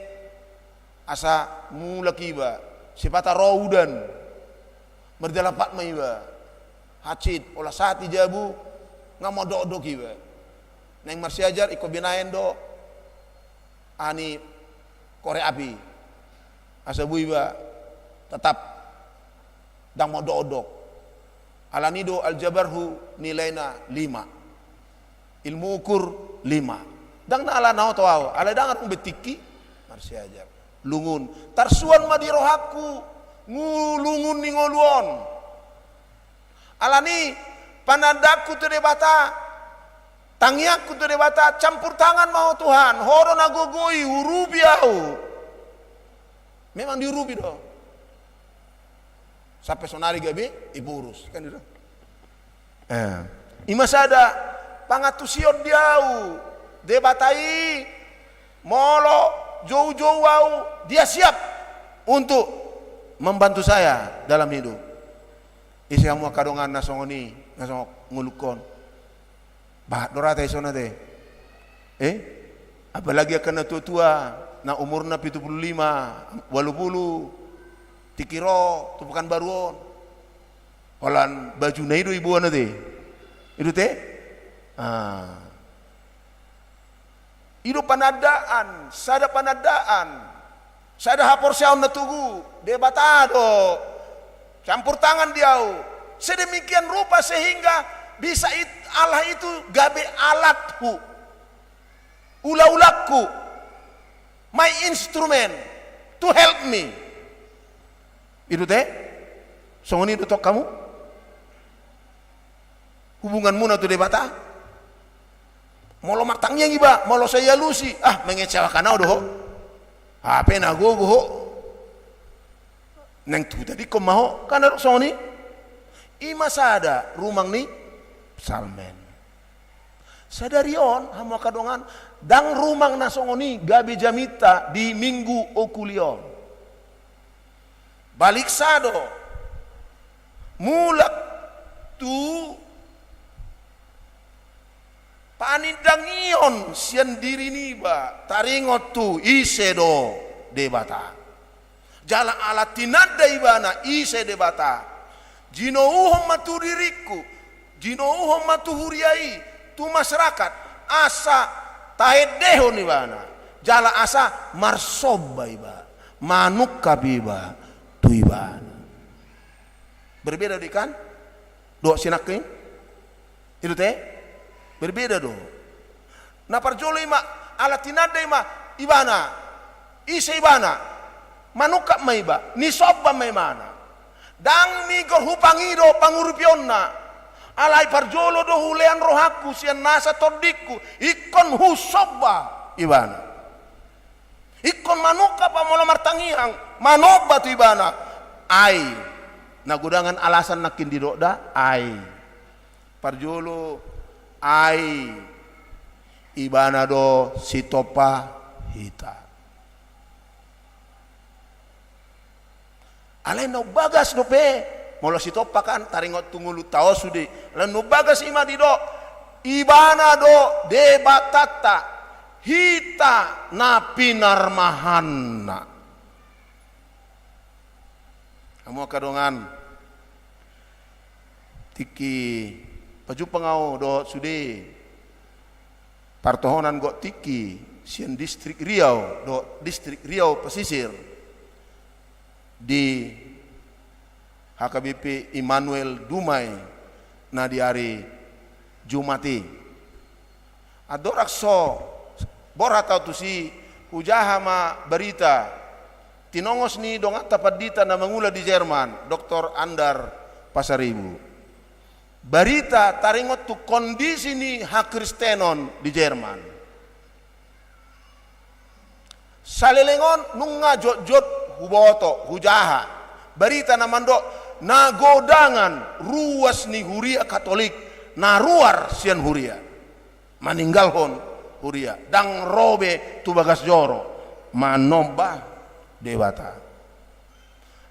asa mulak iba, sipata ro udan, marjalan pat ma iba. Hansit, olat sahat i jabu, nga mondok-ondok iba. Naeng marsiajar, ingkon binaen do aha ni korek api. Asa boi iba tetap ndang mondok-ondok. Alani do aljabarhu nilaina lima. Ilmu ukur lima. Ndang na alana oto ahu, alai ndang adong be tingki marsiajar. Lungun. Tarsuan ma di rohangku, ngu-, lungun ni ngolu on. Alani panandaanku tu Debata, tangiangku tu Debata, campur tangan ma ho Tuhan, ho do na gogoi, urupi ahu. Memang diurupi do. Sampe sonari gabe iburus, kan itu. Eh, i ma sada pangantusion di ahu, Debata i molo joujou ahu, Dia siap untuk membantu saya dalam hidup. Ise hamu angka dongan na songon i, na songon ngolungkon? Bahat do ra ate isona ate. Eh? Apalagi angka na tua-tua, na umurna pitu pulu lima, ualu pulu, tingki ro tu Pekanbaru on. Holan bajuna i do iboan ate. I do ate? Ah. I do panandaan, sada panandaan, sada haporseaon na tugu, Debata do campur tangan di ahu. Sedemikian rupa sehingga bisa it-, Allah itu gabe alathu, ula-ulangku, my instrument to help me. I do ate? Songon i do tong hamu hubunganmuna tu Debata? Molo martangiang iba, molo sai alusi, ah, mengecewakan au do ho. Hape na gogo ho. Naeng tu tadingkon ma ho, kan adong songon i. I ma sada rumang ni psalmen. Sadari on, hamu angka dongan, ndang rumang na songon i gabe jaminta di minggu okuli on. Baliksa do, mulak tu panindangion sian diri niba, taringot tu ise do Debata. Jala ala tinanda ibana ise Debata, jinouhon ma tu diringku, jinouhon ma tu huria i, tu masyarakat, asa taendehon ibana, jala asa marsomba iba, manungkap iba tu ibana. Berbeda do i kan? Dohot si nangkin? I do te? Berbeda do. Na parjolo i ma, ala tinanda i ma, ibana, ise ibana, manungkap ma iba, nisomba ma ibana. Ndang nigor hupangido pangurupionna, alai parjolo do hulean rohangku sian nasa tondingku, ingkon husomba ibana. Ingkon manungkap au molo martangiang, manomba tu ibana. Ai, na godangan alasan nangkin didok da, ai. Parjolo, ai, ibana do sitompa hita. Alai na umbagas dope, molo sitompa kan taringot tu ngolunta on sude. Alai na umbagas i ma didok, ibana do Debatanta, hita na pinarmahanna. Hamu angka dongan, tingki pajumpang au dohot sude partohonan gok tingki sian distrik Riau dohot distrik Riau Pesisir di H K B P Immanuel Dumai na di ari Jumat i. Andorang so borhat au tusi, hujaha ma barita, tinongos ni donganta pandita na mangula di Jerman, Doktor Andar Pasaribu. Barita taringot tu kondisi ni hakristenon di Jerman. Saleleng on nunga jotjot huboto, hujaha barita na mandok na godangan ruas ni huria Katolik na ruar sian huria, maninggalhon huria, ndang ro be tu bagas joro manomba Debata.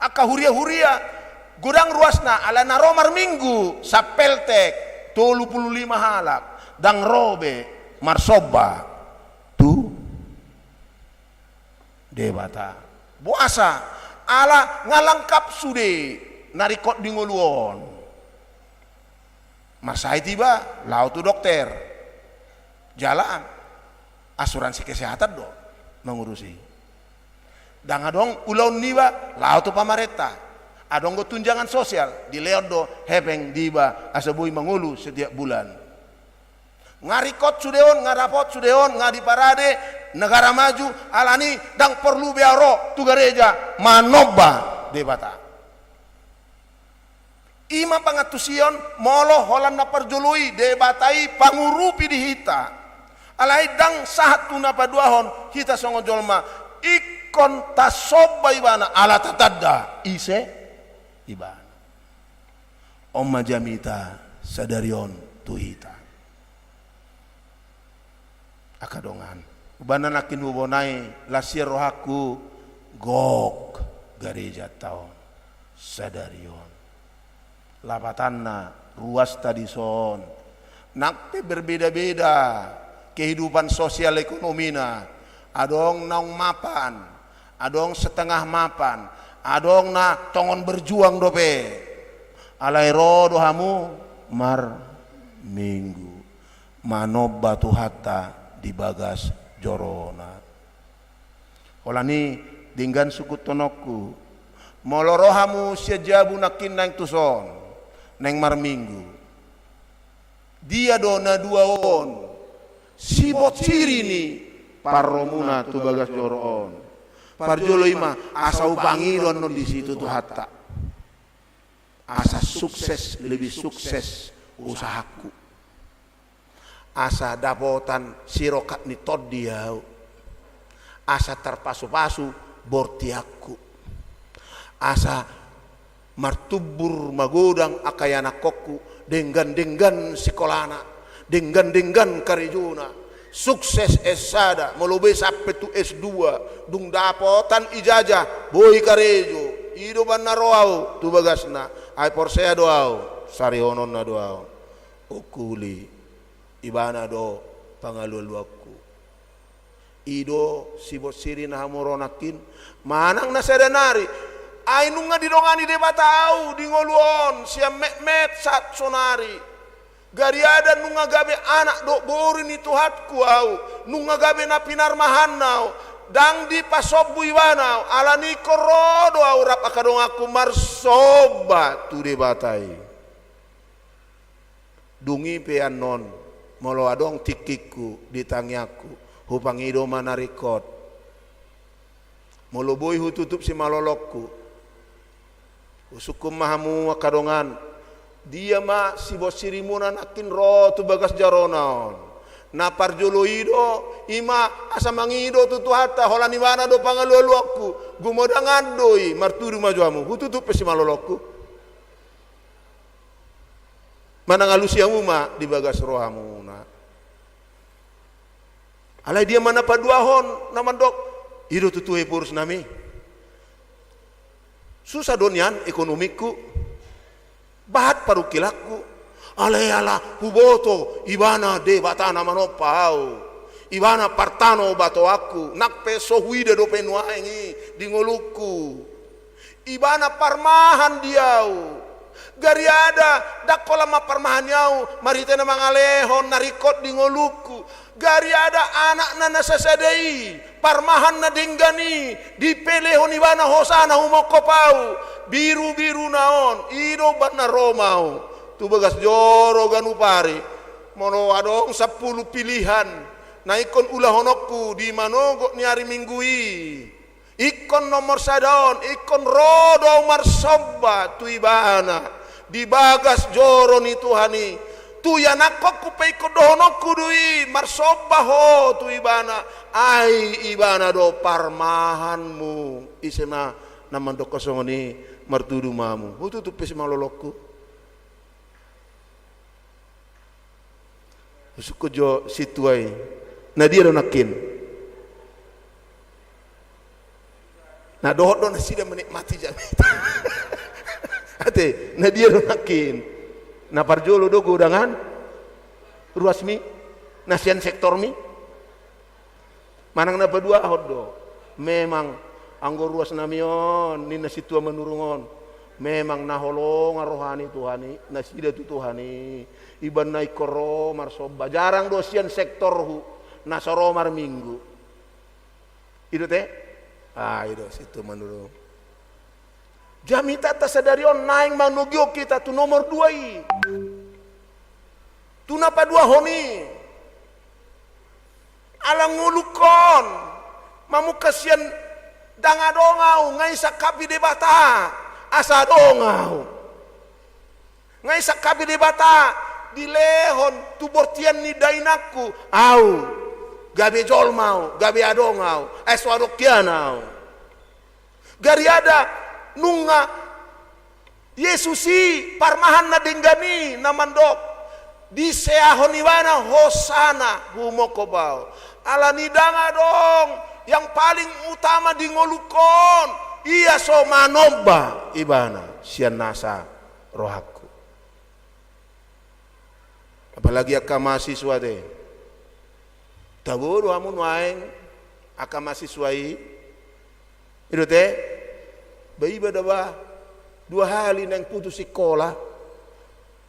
Angka huria-huria godang ruasna, ala na ro marminggu sampeltek tolu pulu lima halak, ndang ro be marsomba tu Debata. Boasa? Ala nga langkap sude na ringkot di ngolu on. Marsahit iba laho tu dokter, jala asuransi kesehatan do mangurusi. Ndang adong ulaon niba laho tu pamarenta. Adong do tunjangan sosial, dilehon do hepeng di iba asa boi mangolu setiap bulan. Nga ringkot sude on, nga dapot sude on, nga diparade negara maju, alani ndang porlu be au ro tu gareja manomba Debata. I ma pangantusion, molo holan na parjolo i Debata i pangurupi di hita. Alai ndang sahat tu na paduahon hita songon jolma, ingkon tasomba ibana ala tatanda ise ibana. On ma jamita sadari on tu hita. Angka dongan, umbahen na nangkin hubonai, las sian rohangku, gok garejanta on sadari on. Lapatanna, ruasta dison, nang pe berbeda-beda kehidupan sosial ekonomina, adong naung mapan, adong setengah mapan, adong na tongon berjuang dope. Alai ro do hamu marminggu, manomba Tuhanta di bagas jorona. Holan i, denggan sungkunonku, molo ro hamu sian jabu nangkin naeng tuson, naeng marminggu, dia do na dua on sibotsiri ni parromuna tu bagas joro on? Parjolo i ma, asa hupangido annon disi tu Tuhanta, asa sukses, lebih sukses usahangku. asa dapotan sirongkap ni tondi au, asa tarpasupasu bortianku, asa martumbur magodang angka ianakhonku, denggan-denggan sikolana, denggan-denggan karejona, sukses S sada, molo boi sampe tu S dua, dung dapotan ijazah, boi karejo, i do umbahen na ro au tu bagasna, ai porsea do au, sarihononna do au. Ongkuli, ibana do pangalualuanku. I do sibonsiri na hamu ro nangkin, manang na sada nari. Ai nunga didongani Debata au di ngolu on sian metmet sahat sonari. Gariada nunga gabe anak dohot boru ni Tuhanku au, nunga gabe na pinarmahanna au, ndang dipasombu ibana au, alani ingkon ro do au rap angka donganku marsomba tu Debata i. Dung i pe annon, molo adong tingkingku di tangiangku, hupangido ma na ringkot. Molo boi hututup simalolongku, husungkun ma hamu angka dongan, dia ma sibonsirimuna nangkin ro tu bagas jarona on. Na parjolo i do, i ma asa mangido tu Tuhanta, holan ibana do pangalualuanku, gumodangan do i, martudu ma jo hamu, hututup pe simalolongku. Manang alusi hamu ma di bagas rohamuna. Alai dia ma na paduahon na mandok, i do tutu eporus nami. Susah do nian ekonomingku. Bahat parungkilangku. Alai ala huboto ibana Debata na manompa au. Ibana partanobatoanku. Nang pe so huida dope nuaeng i di ngolungku. Ibana parmahan di au. Gariada, ndang holan ma parmahan di au, marhite na mangalehon, na ringkot di ngolungku. Gariada anakna na sasada i, parmahan na denggan i, dipelehon ibana hosana humongkop au, birubiru na on, i do umbahen na ro ma au. Tu bagas joro ganup ari, molo adong sampulu pilihan, na ingkon ulahononku di manogot ni ari Minggu i. Ingkon nomor sada on, ingkon ro do au marsomba tu ibana. Di bagas joro ni Tuhan i. Tu ianakhonku pe ingkon dohononku do i, marsomba ho tu ibana. Ai ibana do parmahanmu. Ise ma na mandok songon i, martudu ma hamu. Hututup pe simalolongku. Husungkun jo sintua i. Na dia do nangkin? Na dohot do nasida menikmati jamita. Ate, na dia do nangkin? Na parjolo do godangan ruasmi, na sian sektormi. Manang na paduahon do. Memang anggo ruas nami on, ninna sintua Manurung on, memang na holongan roha ni Tuhan i, nasida tu Tuhan i, ibana ingkon ro marsomba. Jarang do sian sektorhu na so ro marminggu. I do te? Ah, i do sintua Manurung. Jamitanta sadari on naeng manogihon hita tu nomor dua i. Tu na paduahon i. Ala ngolungkon mamungka sian ndang adong au, nga isangkapi Debata asa adong au. Nga isangkapi Debata dilehon tu bortian ni dainangku, au gabe jolma au, gabe adong au, ai so adong hian au. Gariada nunga Jesus i parmahan na denggan i na mandok, diseahon ibana hosana humongkop au. Alani ndang adong yang paling utama di ngolungkon, ia so manomba ibana sian nasa rohangku. Apalagi angka mahasiswa te. Tabo do hamu nuaeng angka mahasiswa i. I do te? Ba iba da ba dua hali naeng putus sikola.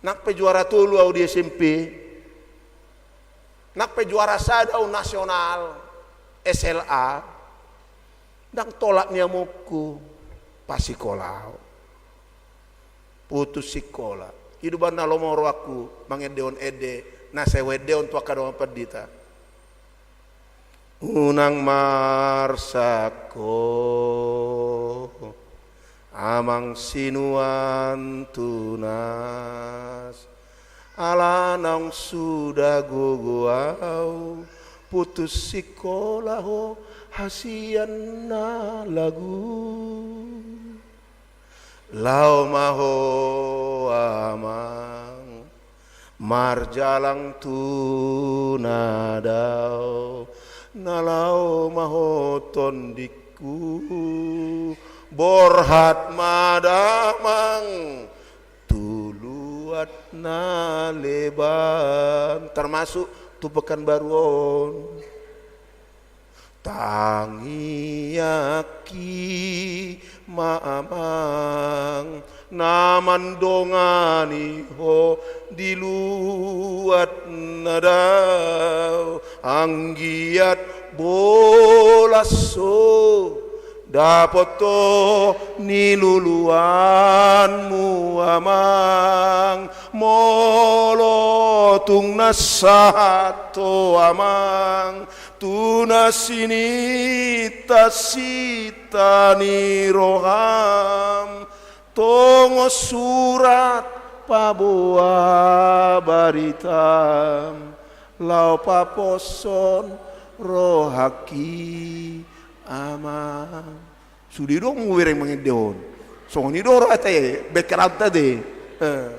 Nang pe juara tolu au di S M P. Nang pe juara sada au nasional, S L A. Ndang tolap ni amongku pasikola au. Putus sikola. I do umbahen na lomo rohangku mangendehon ende na sai huendehon tu angka dongan pandita. Unang marsangko amang sinuan tunas. Ala naung suda gogo au, putus sikola ho hasian na lagu. Laho ma ho amang, marjalang tu na dao, na laho ma ho tondingku, borhat ma damang, tu luat na leban, termasuk tu Pekanbaru on. Tangiangki ma amang, na mandongani ho di luat na dao, anggiat bolas ho dapot ho niluluanmu amang, molo tung na sahat ho amang, tu na sininta-sinta ni roham, tongon surat paboa baritam, laho paposhon rohangki amang. Sude do molo bereng mangendehon. Songon i do roha ta, eh, bengkelanta de. Eh.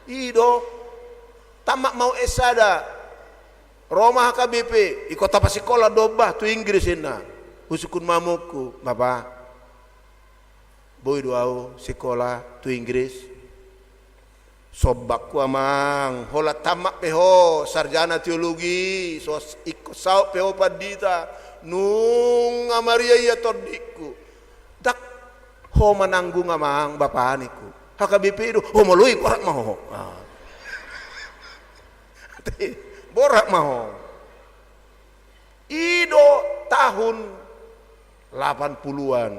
I do. Tamat ma au S sada. Ro ma H K B P, ingkon tapasikola do bah tu Inggris inna. Husungkun ma amongku, Bapa, boi do au sikola tu Inggris? Sombangku amang, holan tamat pe ho sarjana teologi, so ingkon saut pe ho pandita, nunga mariaia tondingku. Ndang ho mananggung amang, Bapa, ningku. H K B P do, ho molo i borhat ma ho. Ah. Borhat ma ho. I do tahun lapan puluhan.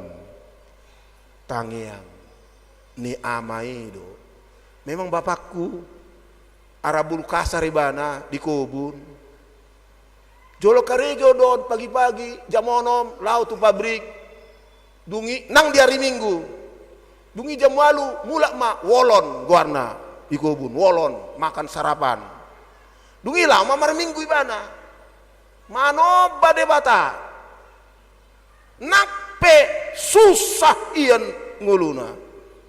Tangiang ni ama i do. Memang bapakku Arabulu Kasar ibana di kobun. Jolo karejo do on pagi-pagi jam onom laho tu pabrik. Dung i nang di ari Minggu. Dung i jam ualu mulak ma, Wolon goarna di kobun, Wolon, makan sarapan. Dung i laho ma marminggu ibana. Manomba Debata. Nang pe susah ian ngoluna,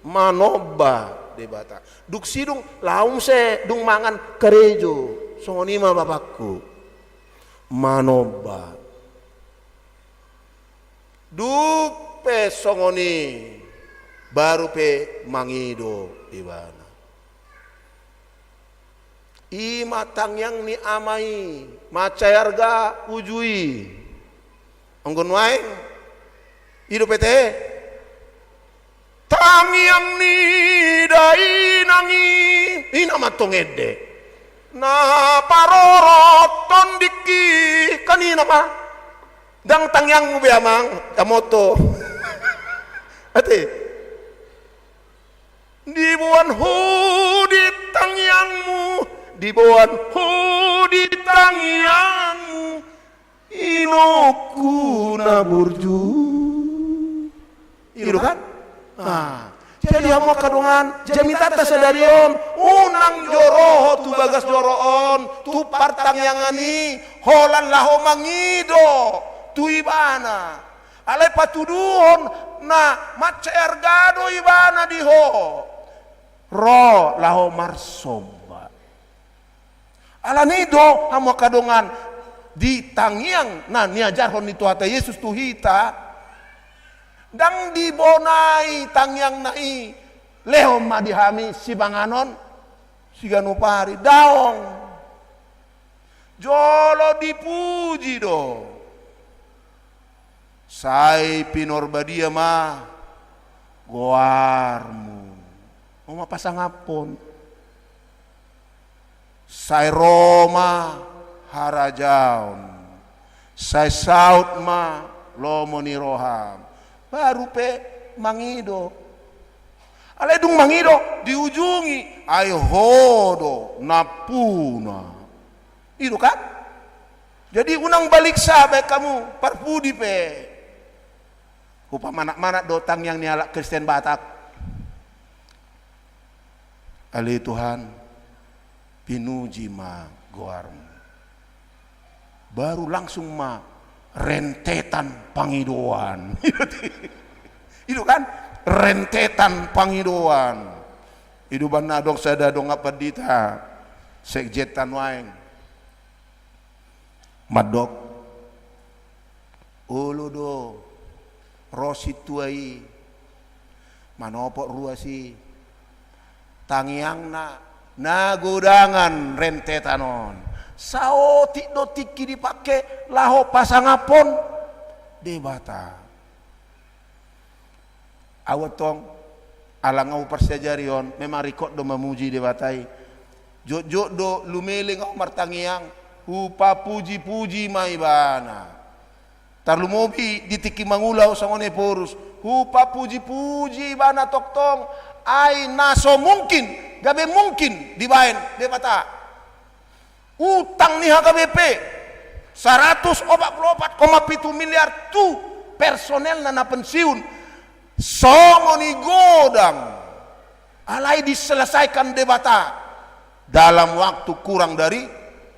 manomba Debata. Dung sidung laho muse, dung mangan karejo. Songon i ma bapakku. Manomba. Dung pe songon i, baru pe mangido ibana. I ma tangiang ni ama i, mansai arga uju i. Anggo nuaeng, i dope tahe. Tangiang ni dainang i, i nama antong ende. Na parorot tondingki, kan i nama. Ndang tangiangmu be amang, damoto. Ate. Diboan ho di tangiangmu, diboan ho di tangiangmu, inongku na burju. I do kan? Ah. Jadi hamu angka dongan, jamitanta sadari on, unang joro ho tu bagas joro on, tu partangiangan i, holan laho mangido tu ibana. Alai patuduhon na mansai arga do ibana di ho. Ro laho marsomba. Alani do hamu angka dongan, di tangiang na niajarhon ni Tuhanta Jesus tu hita, ndang dibonai tangiangna i, lehon ma di hami sipanganon siganup ari, daong. Jolo dipuji do. Sai pinarbadia ma goarmu. Ho ma pasangaphon. Sai ro ma harajaon. Sai saut ma lomo ni roham. Baru pe mangido. Alai dung mangido, diujungi, ai ho do nampuna. I do kan? Jadi unang baliksa baen hamu parpudi pe. Hupamanamanat do tangiang ni halak Kristen Batak. Ale Tuhan, Pinuji ma goarmu. Baru langsung ma rentetan pangidoan. I do kan? Rentetan pangidoan. I do umbahen na adong sada dongan pandita, sekjen ta nuaeng, mandok, olo do ro sintua i manopot ruas i. Tangiangna na godangan rentetan on. Saotik do tingki dipangke laho pasangaphon Debata. Ahu antong, ala nga huparsiajari on, memang ringkot do mamuji Debata i. Jotjot do lumeleng ahu martangiang, hupapujipuji ma Ibana. Tarlumobi di tingki mangula ahu songon Ephorus, hupapujipuji Ibana tongtong, ai na so mungkin gabe mungkin dibaen Debata. Utang ni H K B P saratus opat pulu opat koma pitu miliar tu personelna na pensiun, songon i godang, alai diselesaikan Debata dalam waktu kurang dari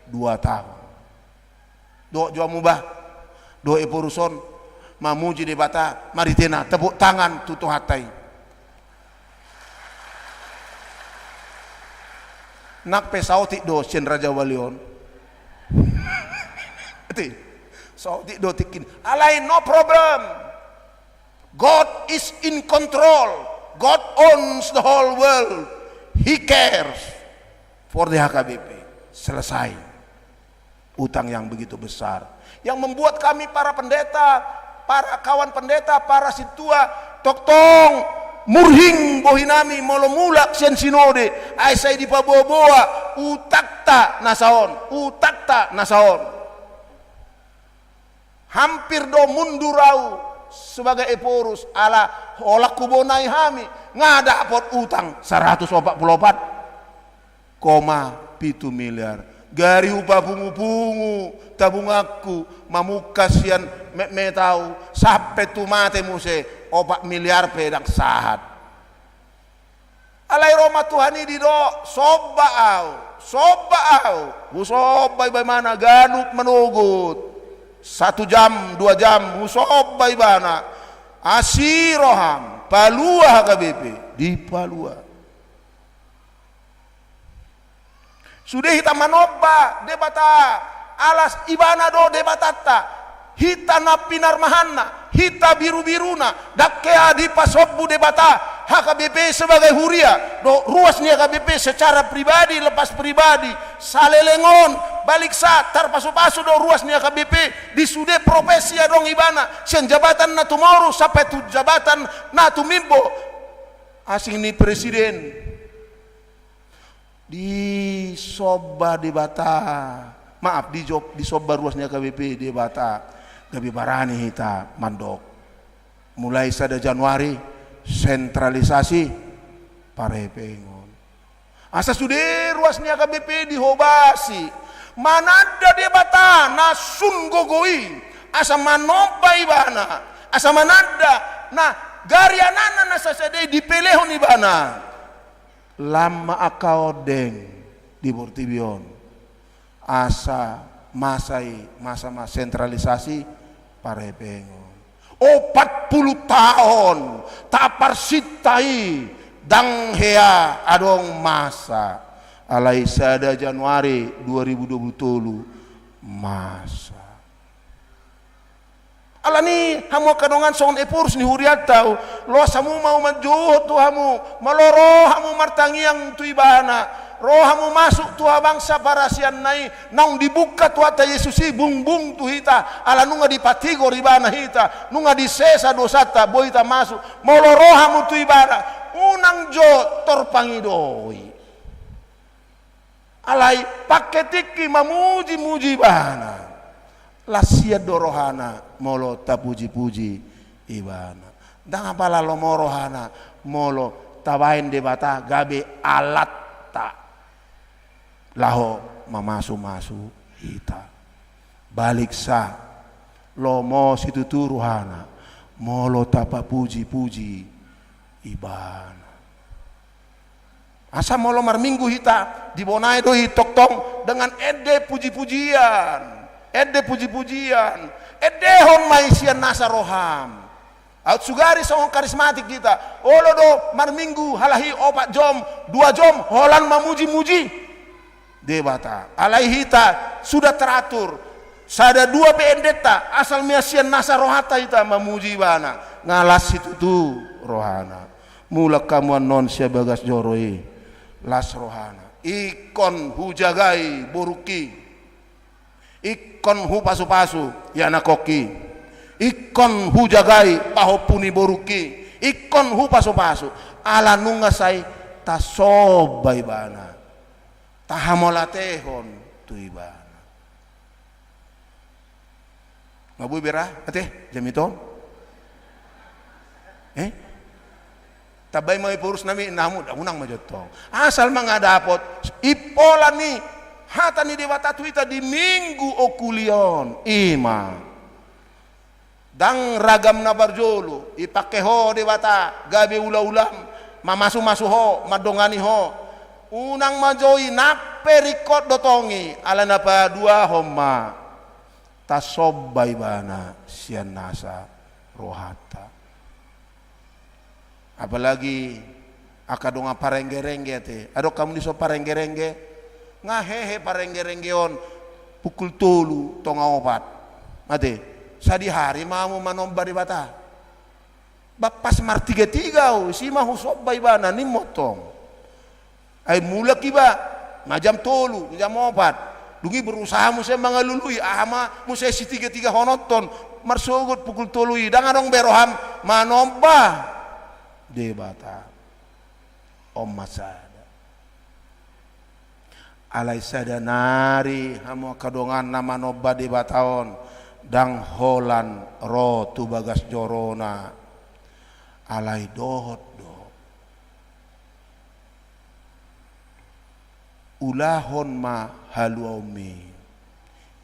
dua tahun. Dohot jo hamu bah, dohot Ephorus on, mamuji Debata, maritena tepuk tangan tu Tuhanta i. Nang pe saotik do sian Raja Wali on. Ati, saotik do tingki. Alai no problem. God is in control. God owns the whole world. He cares for the H K B P. Selesai. Utang yang begitu besar yang membuat kami para pendeta, para kawan pendeta, para sintua, tongtong murhing bohi nami molo mulak sian sinode, ai sai dipaboaboa utangta na saon, utangta na saon. Hampir do mundur ahu sebagai Ephorus, ala holan hubonai hami, nga dapot utang saratus opat pulu opat koma pitu miliar. Gari hupapungupungu tabunganku, mamungka sian metmet ahu, sampe tu mate muse, opat miliar pe ndang sahat. Alai ro ma Tuhan i didok, somba ahu, somba ahu, husomba Ibana ganup manogot. Satu jam, dua jam, husomba Ibana. Asi roham, palua H K B P, dipalua. Sude hita manomba Debata, ala Ibana do Debatanta, hita na pinarmahanna, hita birubiruna, ndang hea dipasombu Debata H K B P sebagai huria, dohot ruas ni H K B P secara pribadi, lepas pribadi, saleleng on, baliksa, tarpasupasu do ruas ni H K B P, di sude profesi adong ibana, sian jabatan na tumoru, sampe tu jabatan na tumimbo. Asing ni presiden. Disomba Debata, maaf, dijo-, disomba ruas ni H K B P Debata, gabe barani hita mandok. Mulai sada Januari, sentralisasi parhepengon. Asa sude ruas ni H K B P dihobasi, mananda Debata na sun gogo i, asa manomba Ibana, asa mananda na gari anakna na sasada i dipelehon Ibana. Lam ma angka ondeng di portibi on. Asa masa i, masa ma sentralisasi parhepengon. Opat pulu taon taparsinta i, ndang hea adong masa. Alai sada Januari dua ribu dua pulu tolu masa. Alani hamu angka dongan songon Ephorus ni hurianta, loas hamu ma manjohot tu hamu, molo ro hamu martangiang tu Ibana, ro hamu masuk tu habangsa parasianna i, naung dibuka Tuhanta Jesus i bungbung tu hita, ala nunga dipatigor Ibana hita, nunga disesa dosanta, boi hita masuk, molo ro hamu tu Ibana, unang jo torpangido i. Alai pangke tingki mamujimuji Ibana. Las sian do rohana molo tapujipuji Ibana. Ndang apala lomo rohana molo tabaen Debata gabe alatta laho mamasumasu hita. Baliksa, lomo situtu rohana molo tapapujipuji Ibana. Asa molo marminggu hita, dibonai do i tongtong dengan ende puji-pujian. Ende puji-pujian. Endehon ma i sian nasa roham. Aut sugari songon karismatik hita. Olo do marminggu halahi opat jom, dua jom, holan mamuji-muji Debata. Alai hita sudah teratur. Sada dua pe endenta, asal ma i sian nasa rohanta hita mamuji ibana. Nga las situtu rohana. Mulak hamu annon sian bagas joro i. Las rohana. Ingkon hujagai borungki. Ingkon hupasu-pasu ianakhonki. Ingkon hujagai pahompu ni borungki. Ingkon hupasu-pasu. Ala nunga sai tasomba ibana. Tahamauliatehon tu ibana. Nga boi bera, ate, jamiton? Eh? Tambai ma i porus nami, namu, unang ma jontong. Asal ma nga dapot, impola ni, hata ni Debata tu hita di minggu okuli on, i ma. Ndang ragam na parjolo, ipangke ho Debata, gabe ula-ulam, mamasu-masu ho, mandongani ho. Unang ma jo i, nang pe ringkot do tong i, ala na paduahon ma. Tasomba ibana sian nasa rohanta. Apalagi angka dongan parengge-rengge ate. Adong hamu dison parengge-rengge? Nga hehe parengge-rengge on pukul tolu tonga opat. Ate, sadihari ma hamu manomba Debata. Ba pas martiga-tiga au, isi ma husomba ibana, nimmu tong. Ai mulak iba, nga jam tolu, jam opat. Dung i berusaha muse mangalului, aha ma muse sitiga-tigahononton, marsogot pukul tolu i, ndang adong be roham manomba Debata. On ma sada. Alai sada nari hamu angka dongan na manomba Debata on, ndang holan ro tu bagas jorona. Alai dohot do. Ulahon ma haluaonmi.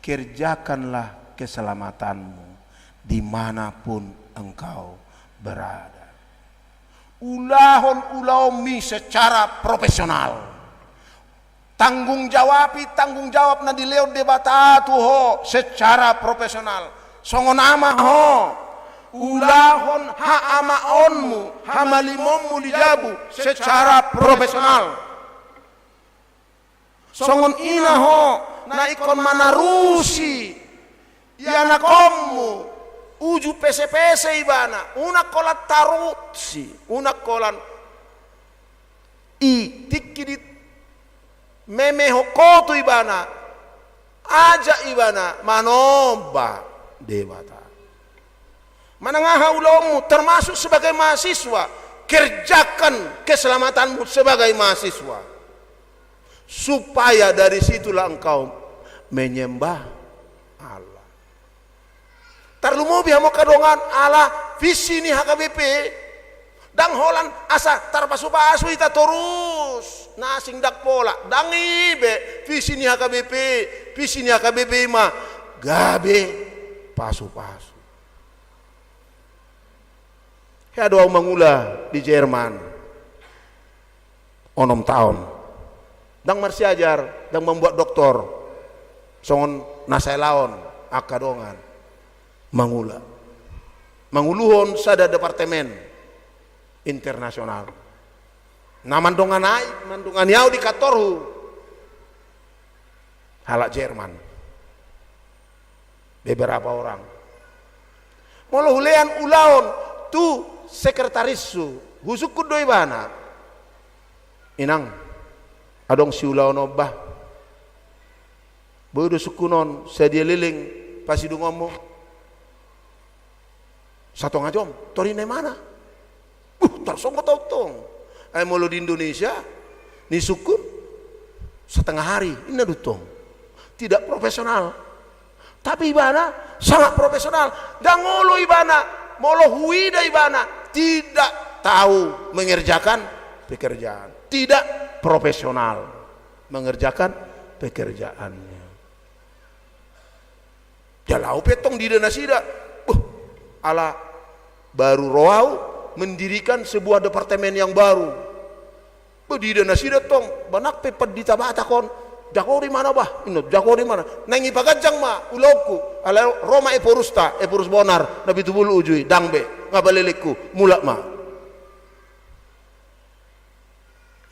Kerjakanlah keselamatanmu di mana pun engkau berada. Ulahon ulaonmi secara profesional. Tanggung jawabi tanggung jawab na dilehon Debata tu ho secara profesional. Songon ama ho, ulahon haamaonmu, hamalimonmu di jabu secara profesional. Songon ina ho, na ingkon manarusi ianakhonmu, uju pese-pese ibana, unang holan tarusi, unang holan i tingki di memehon ho tu ibana, ajak ibana manomba Debata. Manang aha ulaonmu, termasuk sebagai mahasiswa, kerjakan keselamatanmu sebagai mahasiswa. Supaya dari situlah engkau menyembah Allah. Tarlumobi hamu angka dongan, ala visi ni H K B P. Ndang holan asa tarpasu-pasu hita torus, na asing ndang pola. Ndang i be visi ni H K B P, visi ni H K B P i ma gabe pasu-pasu. Hea do au mangula di Jerman onom taon. Ndang marsiajar, ndang mambuat doktor. Songon na sai laon angka dongan. Mangula. Manguluhon sada departemen internasional. Na mandongani, mandongani au di kantorhu. Halak Jerman. Beberapa orang. Molo hulean ulaon tu sekretarishu, husungkun do ibana. Inang, adong siulaon on bah. Boi do sungkun on, sadia leleng pasidungonmu. Satonga jom, tor i na imana. Uh, tarsonggot au tong. Ai molo di Indonesia, ni sungkun, setengah hari, inna do tong. Tidak profesional. Tapi ibana sangat profesional. Ndang olo ibana, molo huida ibana, tidak tahu mengerjakan pekerjaan. Tidak profesional mengerjakan pekerjaannya. Jala au pe tong diida nasida. Beuh, ala baru ro au mendirikan sebuah departemen yang baru. Ba diida nasida tong, ba nang pe pandita Batak on, jago di mana bah, inna, jago di mana. Naeng ipaganjang ma ulaonku, alai ro ma Eporusta, Eporus Bonar, na pitu pulu uju i, ndang be, nga ba lelengku, mulak ma.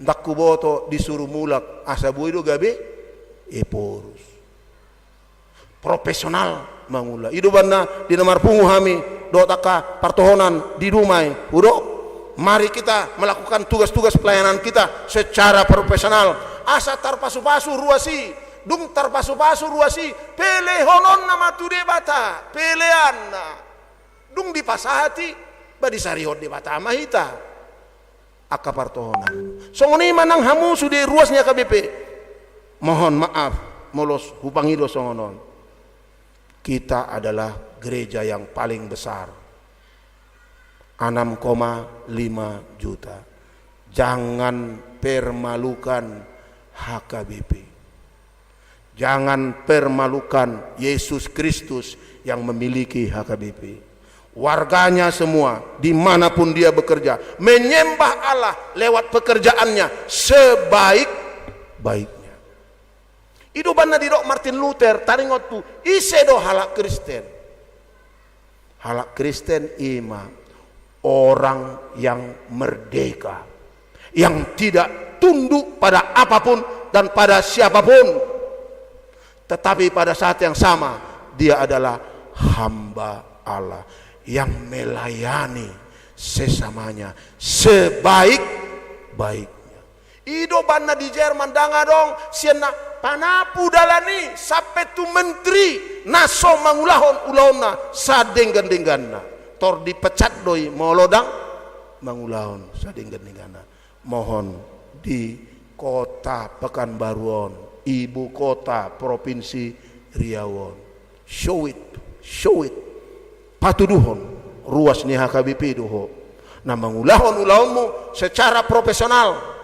Ndang huboto disuru mulak, asa boi do gabe Eporus. Profesional mangula. I do umbahen na di na marpungu hami dohot angka partohonan di Dumai, hudok, mari kita melakukan tugas-tugas pelayanan kita secara profesional. Asa tarpasu-pasu ruas i, dung tarpasu-pasu ruas i, pelehononna ma tu Debata, peleanna. Dung dipasahat i, ba disarihon Debata ma hita angka partohonan. Songon i ma nang hamu sude ruas ni H K B P. Mohon maaf, molo hupangido songon on. Kita adalah gereja yang paling besar. Enam koma lima juta. Jangan permalukan H K B P. Jangan permalukan Yesus Kristus yang memiliki H K B P. Warganya semua, di mana pun dia bekerja, menyembah Allah lewat pekerjaannya sebaik-baiknya. I do umbahen na didok Martin Luther, taringot tu ise do halak Kristen. Halak Kristen i ma orang yang merdeka, yang tidak tunduk pada apapun dan pada siapapun. Tetapi pada saat yang sama, dia adalah hamba Allah yang melayani sesamanya sebaik-baiknya. I do umbahen na di Jerman ndang adong sian na panapu dalan i sampe tu menteri na so mangulahon ulaonna sadenggan-dengganna. Tor dipecat do i molo ndang mangulahon sadenggan-dengganna. Mohon di kota Pekanbaru on, ibu kota provinsi Riau on. Show it, show it. Patuduhon ruas ni H K B P do ho. Na mangulahon ulaonmu secara profesional.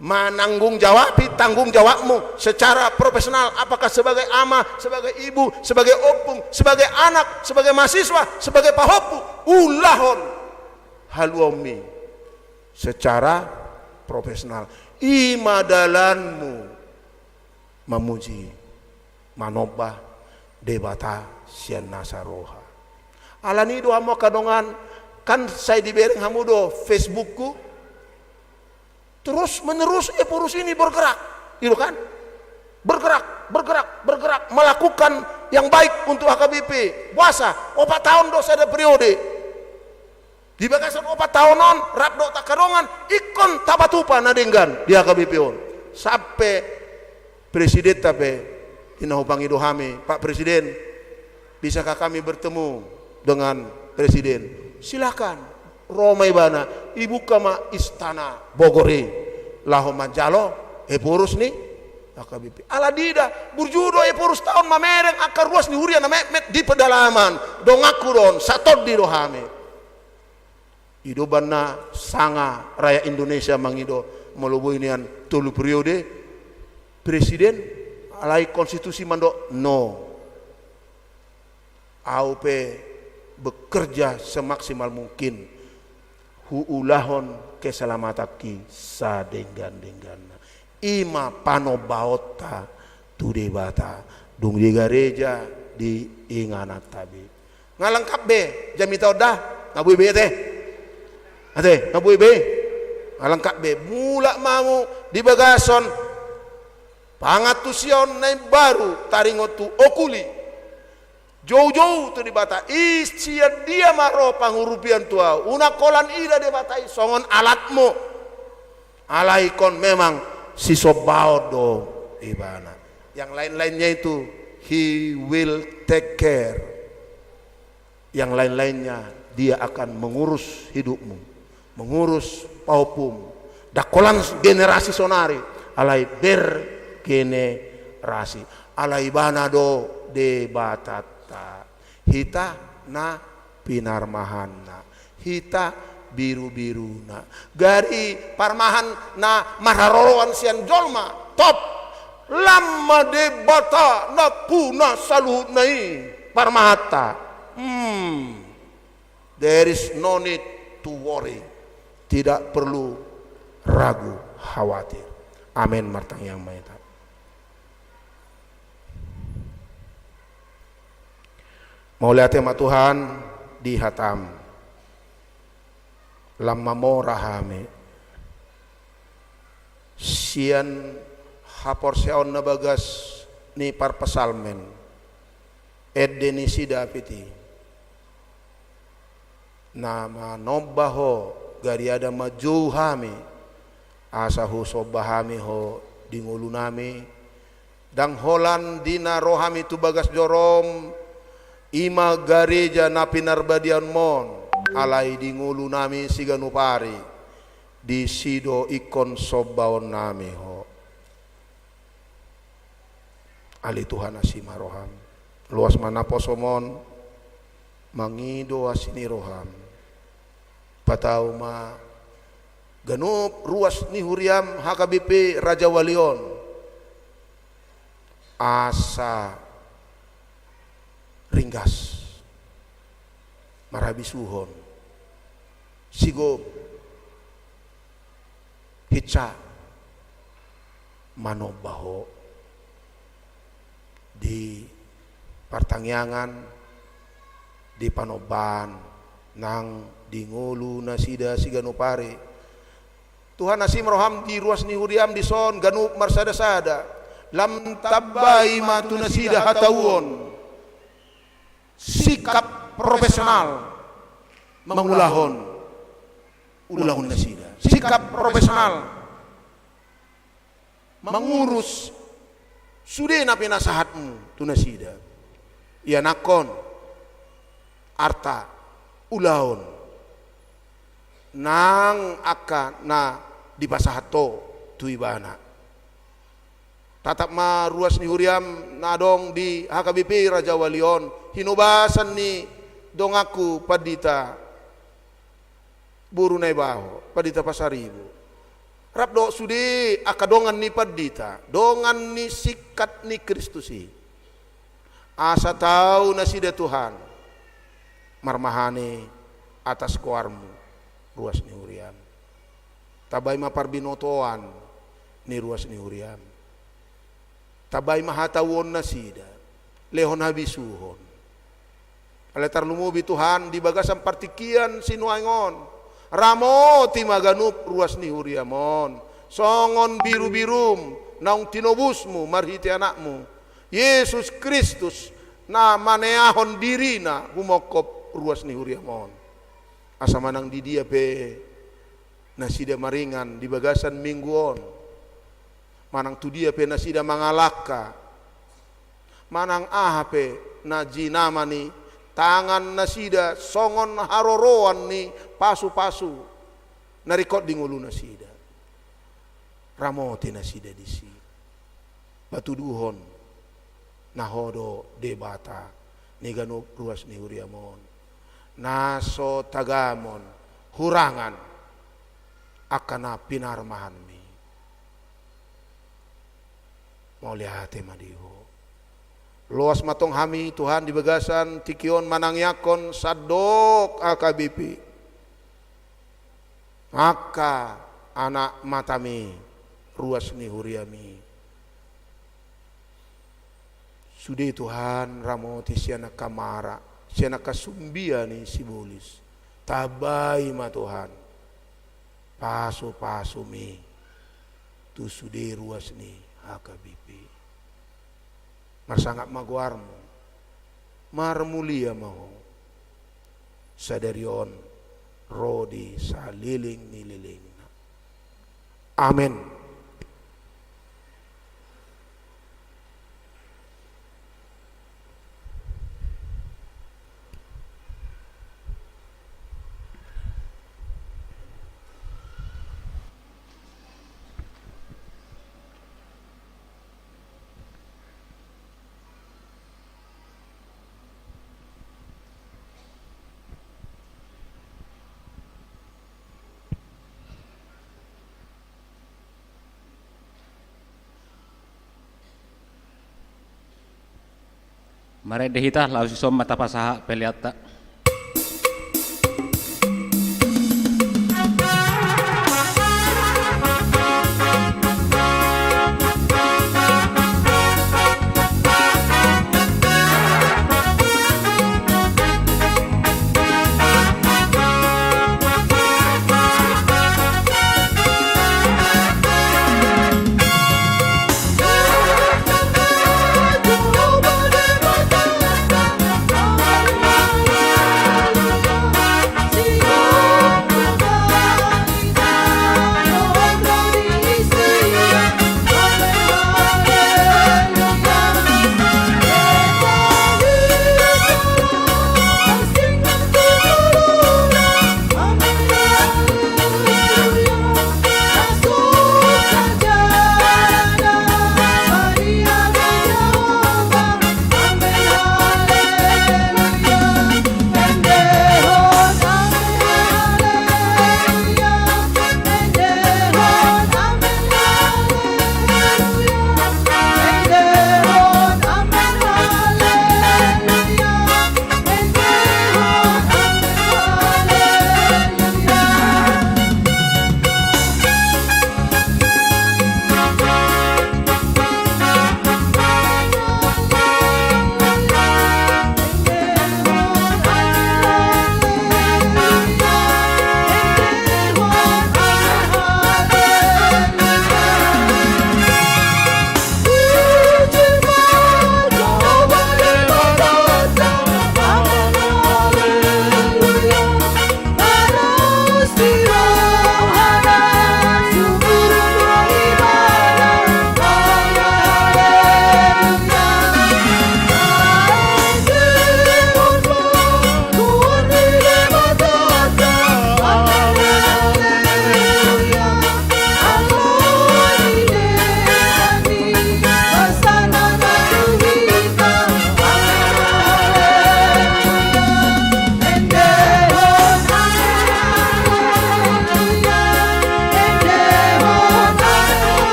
Mananggung jawabi tanggung jawabmu secara profesional. Apakah sebagai ama, sebagai ibu, sebagai ompung, sebagai anak, sebagai mahasiswa, sebagai pahompu. Ulahon haluaonmi secara profesional. I ma dalanmu mamuji, manomba Debata sian nasa roha. Alani do hamu angka dongan, kan sai dibereng hamu do Facebookku. Terus menerus Eporus ini bergerak, gitu kan? Bergerak, bergerak, bergerak, melakukan yang baik untuk H K B P. Puasa, opat taon do sada periode. Di bagasan opat taon on, rap dohot angka dongan, ingkon tapatupa na denggan di H K B P on. Sampe presidenta pe, i na hupangido hami, Pak Presiden, bisakah kami bertemu dengan Presiden? Silakan. Ro ma ibana, ibuka ma istana Bogor i. Laho manjalo Eporus ni H K B P. Ala diida, burju do Eporus taon mamereng angka ruas ni huria na metmet di pedalaman. Donganku do on, satondi do hami. I do umbahen na sanga rakyat Indonesia mangido molo boi nian tolu periode presiden, alai konstitusi mandok no. Au pe bekerja semaksimal mungkin huulahon keselamatanki sadenggan-dengganna. I ma panombaonta tu Debata dung di gareja di ingananta be. Nga lengkap be jamita on da? Nga boi be ate? Ate, nga boi be? Nga lengkap be. Mulak ma hamu di bagasan pangantusion na imbaru taringot tu okuli. Joujou tu Debata, i sian dia ma ro pangurupion tu ahu? Unang holan ida Debata i songon alatmu. Alai ingkon memang sisombaon do ibana. Yang lain-lainnya itu, he will take care. Yang lain-lainnya, dia akan mengurus hidupmu, mengurus pahompum. Ndang holan generasi sonari, alai bergenerasi. Alai ibana do Debatanta. Hita na pinarmahanna, hita birubiruna. Gari parmahan na marharoroan sian jolma, top. Lam ma Debata nampuna saluhutna i parmahanta. Hmm. There is no need to worry. Tidak perlu ragu. khawatir. Amen. Martangiang ma hita. Mauliate ma Tuhan di hataM. Lam mamora hami sian haporseaon na bagas ni parpsalmen, ende ni si David i, na manomba Ho, gariada manjou hami, asa husomba hami Ho di ngolunami, ndang holan di na ro hami tu bagas joroM, i ma gareja na pinarbadiaonMon, alai di ngolunami siganup ari, disi do ingkon sombaonnami Ho. Ale Tuhan, asi ma rohaM. Loas ma naposoMon mangido asi ni rohaM. Patau ma ganup ruas ni huriaM H K B P Rajawali on, asa ringgas marhabisuhon, sigom, hinsa manomba Ho di partangiangan, di panombaan, nang di ngolu nasida siganup ari. Tuhan, asi ma rohaM di ruas ni huriaM dison ganup marsadasada. Lam tambai ma tu nasida hatauon, sikap profesional mangulahon ulaon nasida, sikap profesional mangurus sude na pinasahatMu tu nasida. Ianakhon arta, ulaon, nang angka na dipasahat Ho tu ibana. Tatap ma ruas ni huriaM na adong di H K B P Rajawali on, hinobasan ni donganku Pandita boru Naibaho, Pandita Pasaribu. Rap dohot sude angka dongan ni pandita, dongan ni singkat ni Kristus i. Asa tau nasida, Tuhan, marmahani atas goarMu, ruas ni huriaM. Tambai ma parbinotoan ni ruas ni huriaM. Tambai ma hatauon nasida, lehon habisuhon. Alai tarlumobi, Tuhan, di bagasan partingkian sinuaeng on, ramoti ma ganup ruas ni huriaM on, songon birubiruM naung tinobusMu marhite AnakMu Jesus Kristus, na maneahon diriNa humongkop ruas ni huriaM on. Asa manang di dia pe nasida maringan di bagasan minggu on, manang tu dia pe nasida mangalangka, manang aha pe na jinama ni tangan nasida songon haroroan ni pasupasu na ringkot di ngolu nasida, ramoti nasida disi. Patuduhon na Ho do Debata ni ganup ruas ni huriaM on, na so tagamon hurangan angka na pinarmahanMi. Mauliate ma di Ho. Loas ma tong hami, Tuhan, di bagasan tingki on manangiangkon sandok H K B P, angka anak matami, ruas ni huriami. Sude, Tuhan, ramoti sian angka mara, sian angka sumbia ni sibolis. Tambai ma, Tuhan, pasupasumi tu sude ruas ni H K B P. Marsangap ma goarmu, marmulia ma Ho sadari on ro di saleleng ni lelengna. Amen. Marende hita, laos dison ma tapasahat peleanta.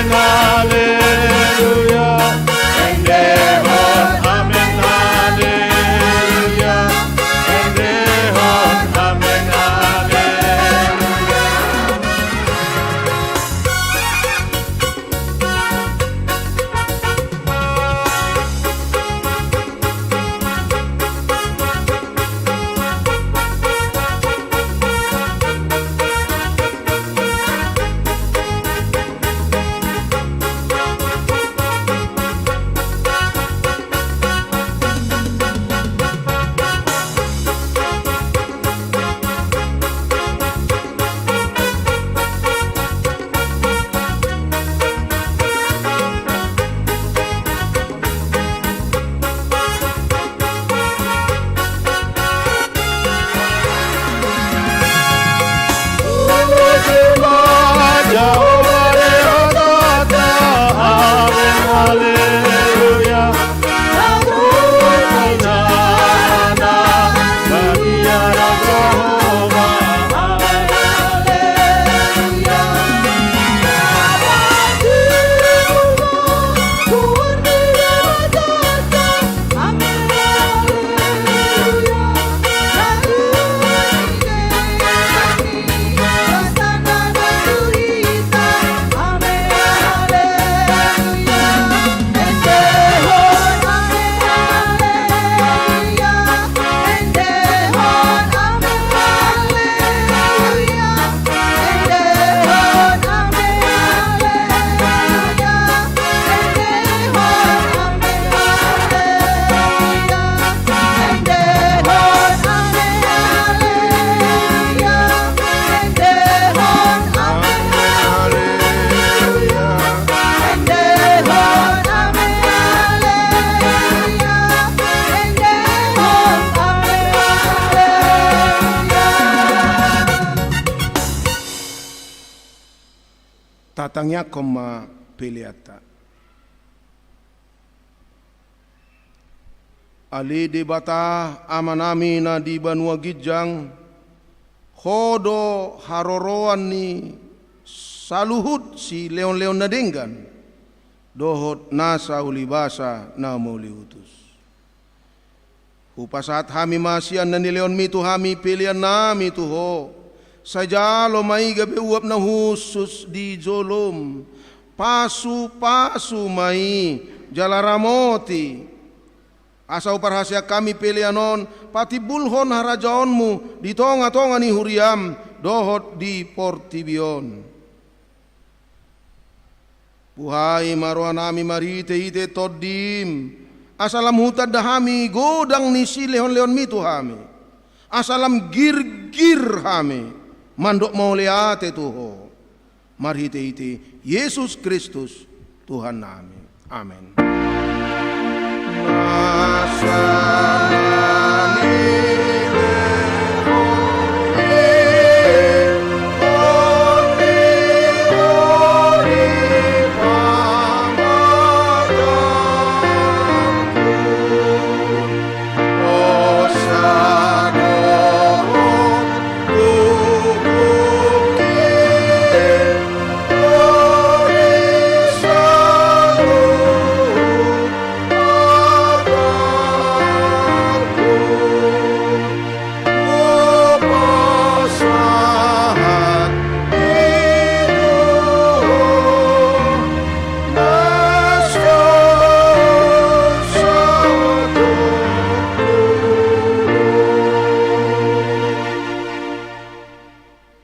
Haleluya, endehon amen, haleluya, endehon amen, haleluya. Tatangiangkon ma peleanta. Ale Debata Amanami na di banua ginjang, Ho do haroroan ni saluhut silehonlehon na denggan dohot nasa ulibasa na mauliutus. Hupasahat hami ma sian na nilehonmi tu hami peleannami tu Ho. Sai jalo ma i gabe uap na hushus di jolom. Pasupasu ma i jala ramoti. Asa huparhaseang hami pelean on patimbulhon harajaonmu di tongatonga ni huriam dohot di portibi on. Buhai ma rohanami marhitehite Tondim, asa lam hutanda hami godang ni silehonlehonmi tu hami, asa lam girgir hami mandok mauliate tu Ho. Marhitehite Jesus Kristus Tuhannami. Amen.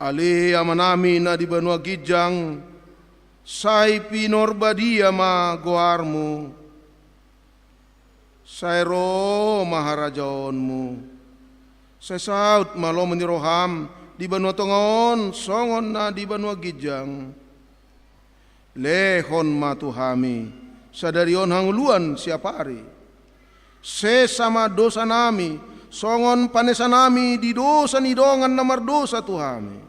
Ale Amanami na di banua ginjang, sai pinarbadia ma goarmu. Sai ro ma harajaonmu. Sai saut ma lomo ni roham di banua tonga on songon na di banua ginjang. Lehon ma tu hami sadari on hangoluan siapari. Sesa ma dosanami songon panesanami di dosa ni dongan na mardosa tu hami.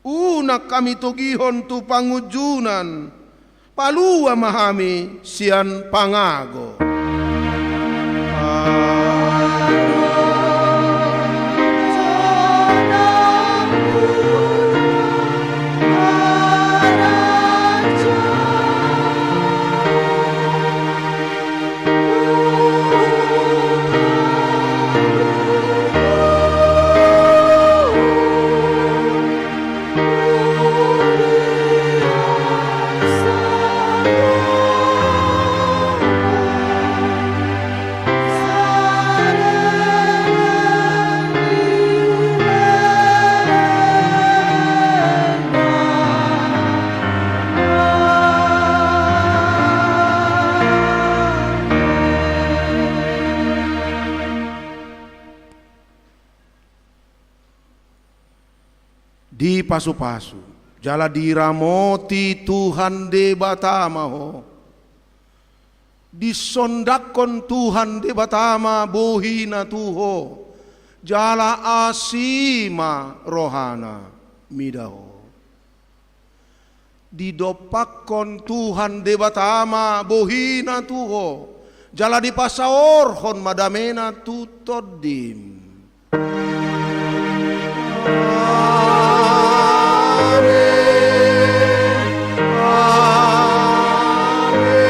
Unang hami togihon tu pangunjunan, palua ma hami sian pangago. pasu-pasu. Jala diramoti Tuhan Debata ma ho. Disondanghon Tuhan Debata ma bohina tu ho. Jala asi ma rohana mida ho. Didompakhon Tuhan Debata ma bohina tu ho, jala dipasaorhon ma damena tu tondim. Amen. Amen.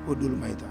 Hundul ma hita.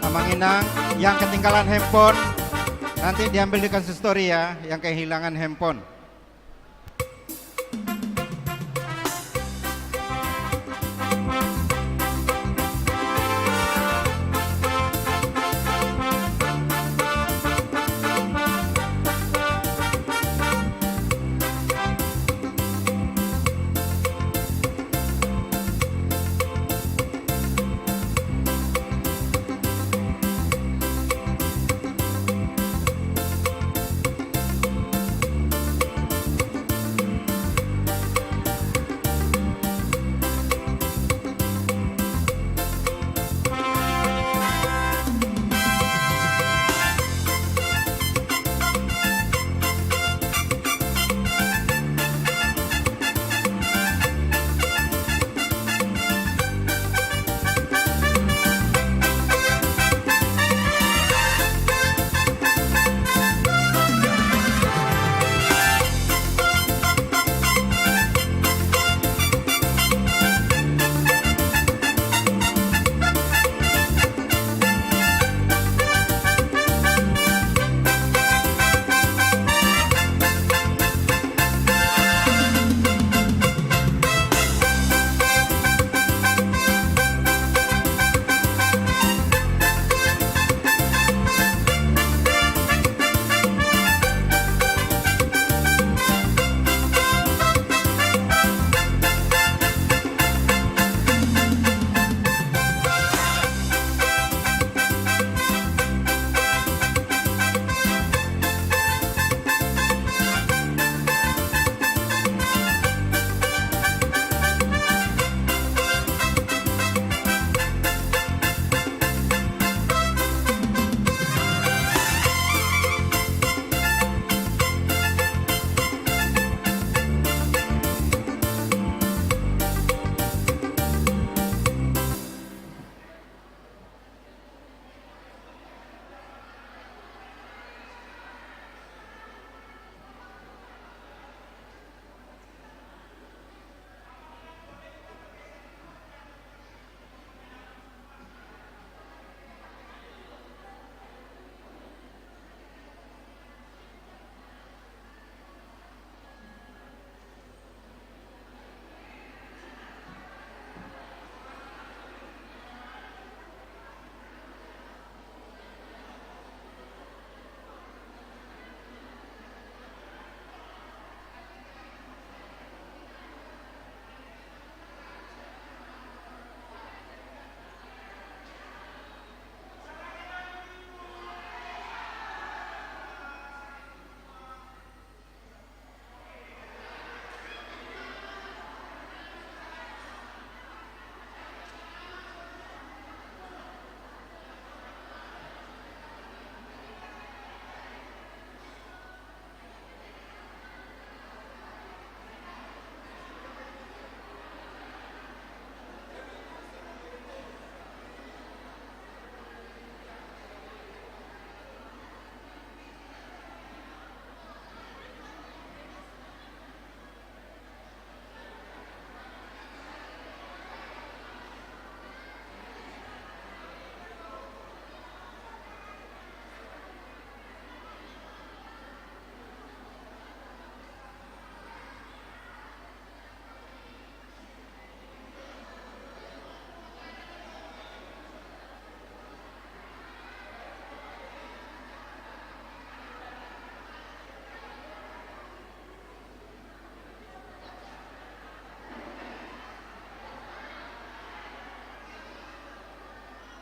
Amang inang, yang ketinggalan handphone, nanti diambil di konsistoria, yang kehilangan handphone.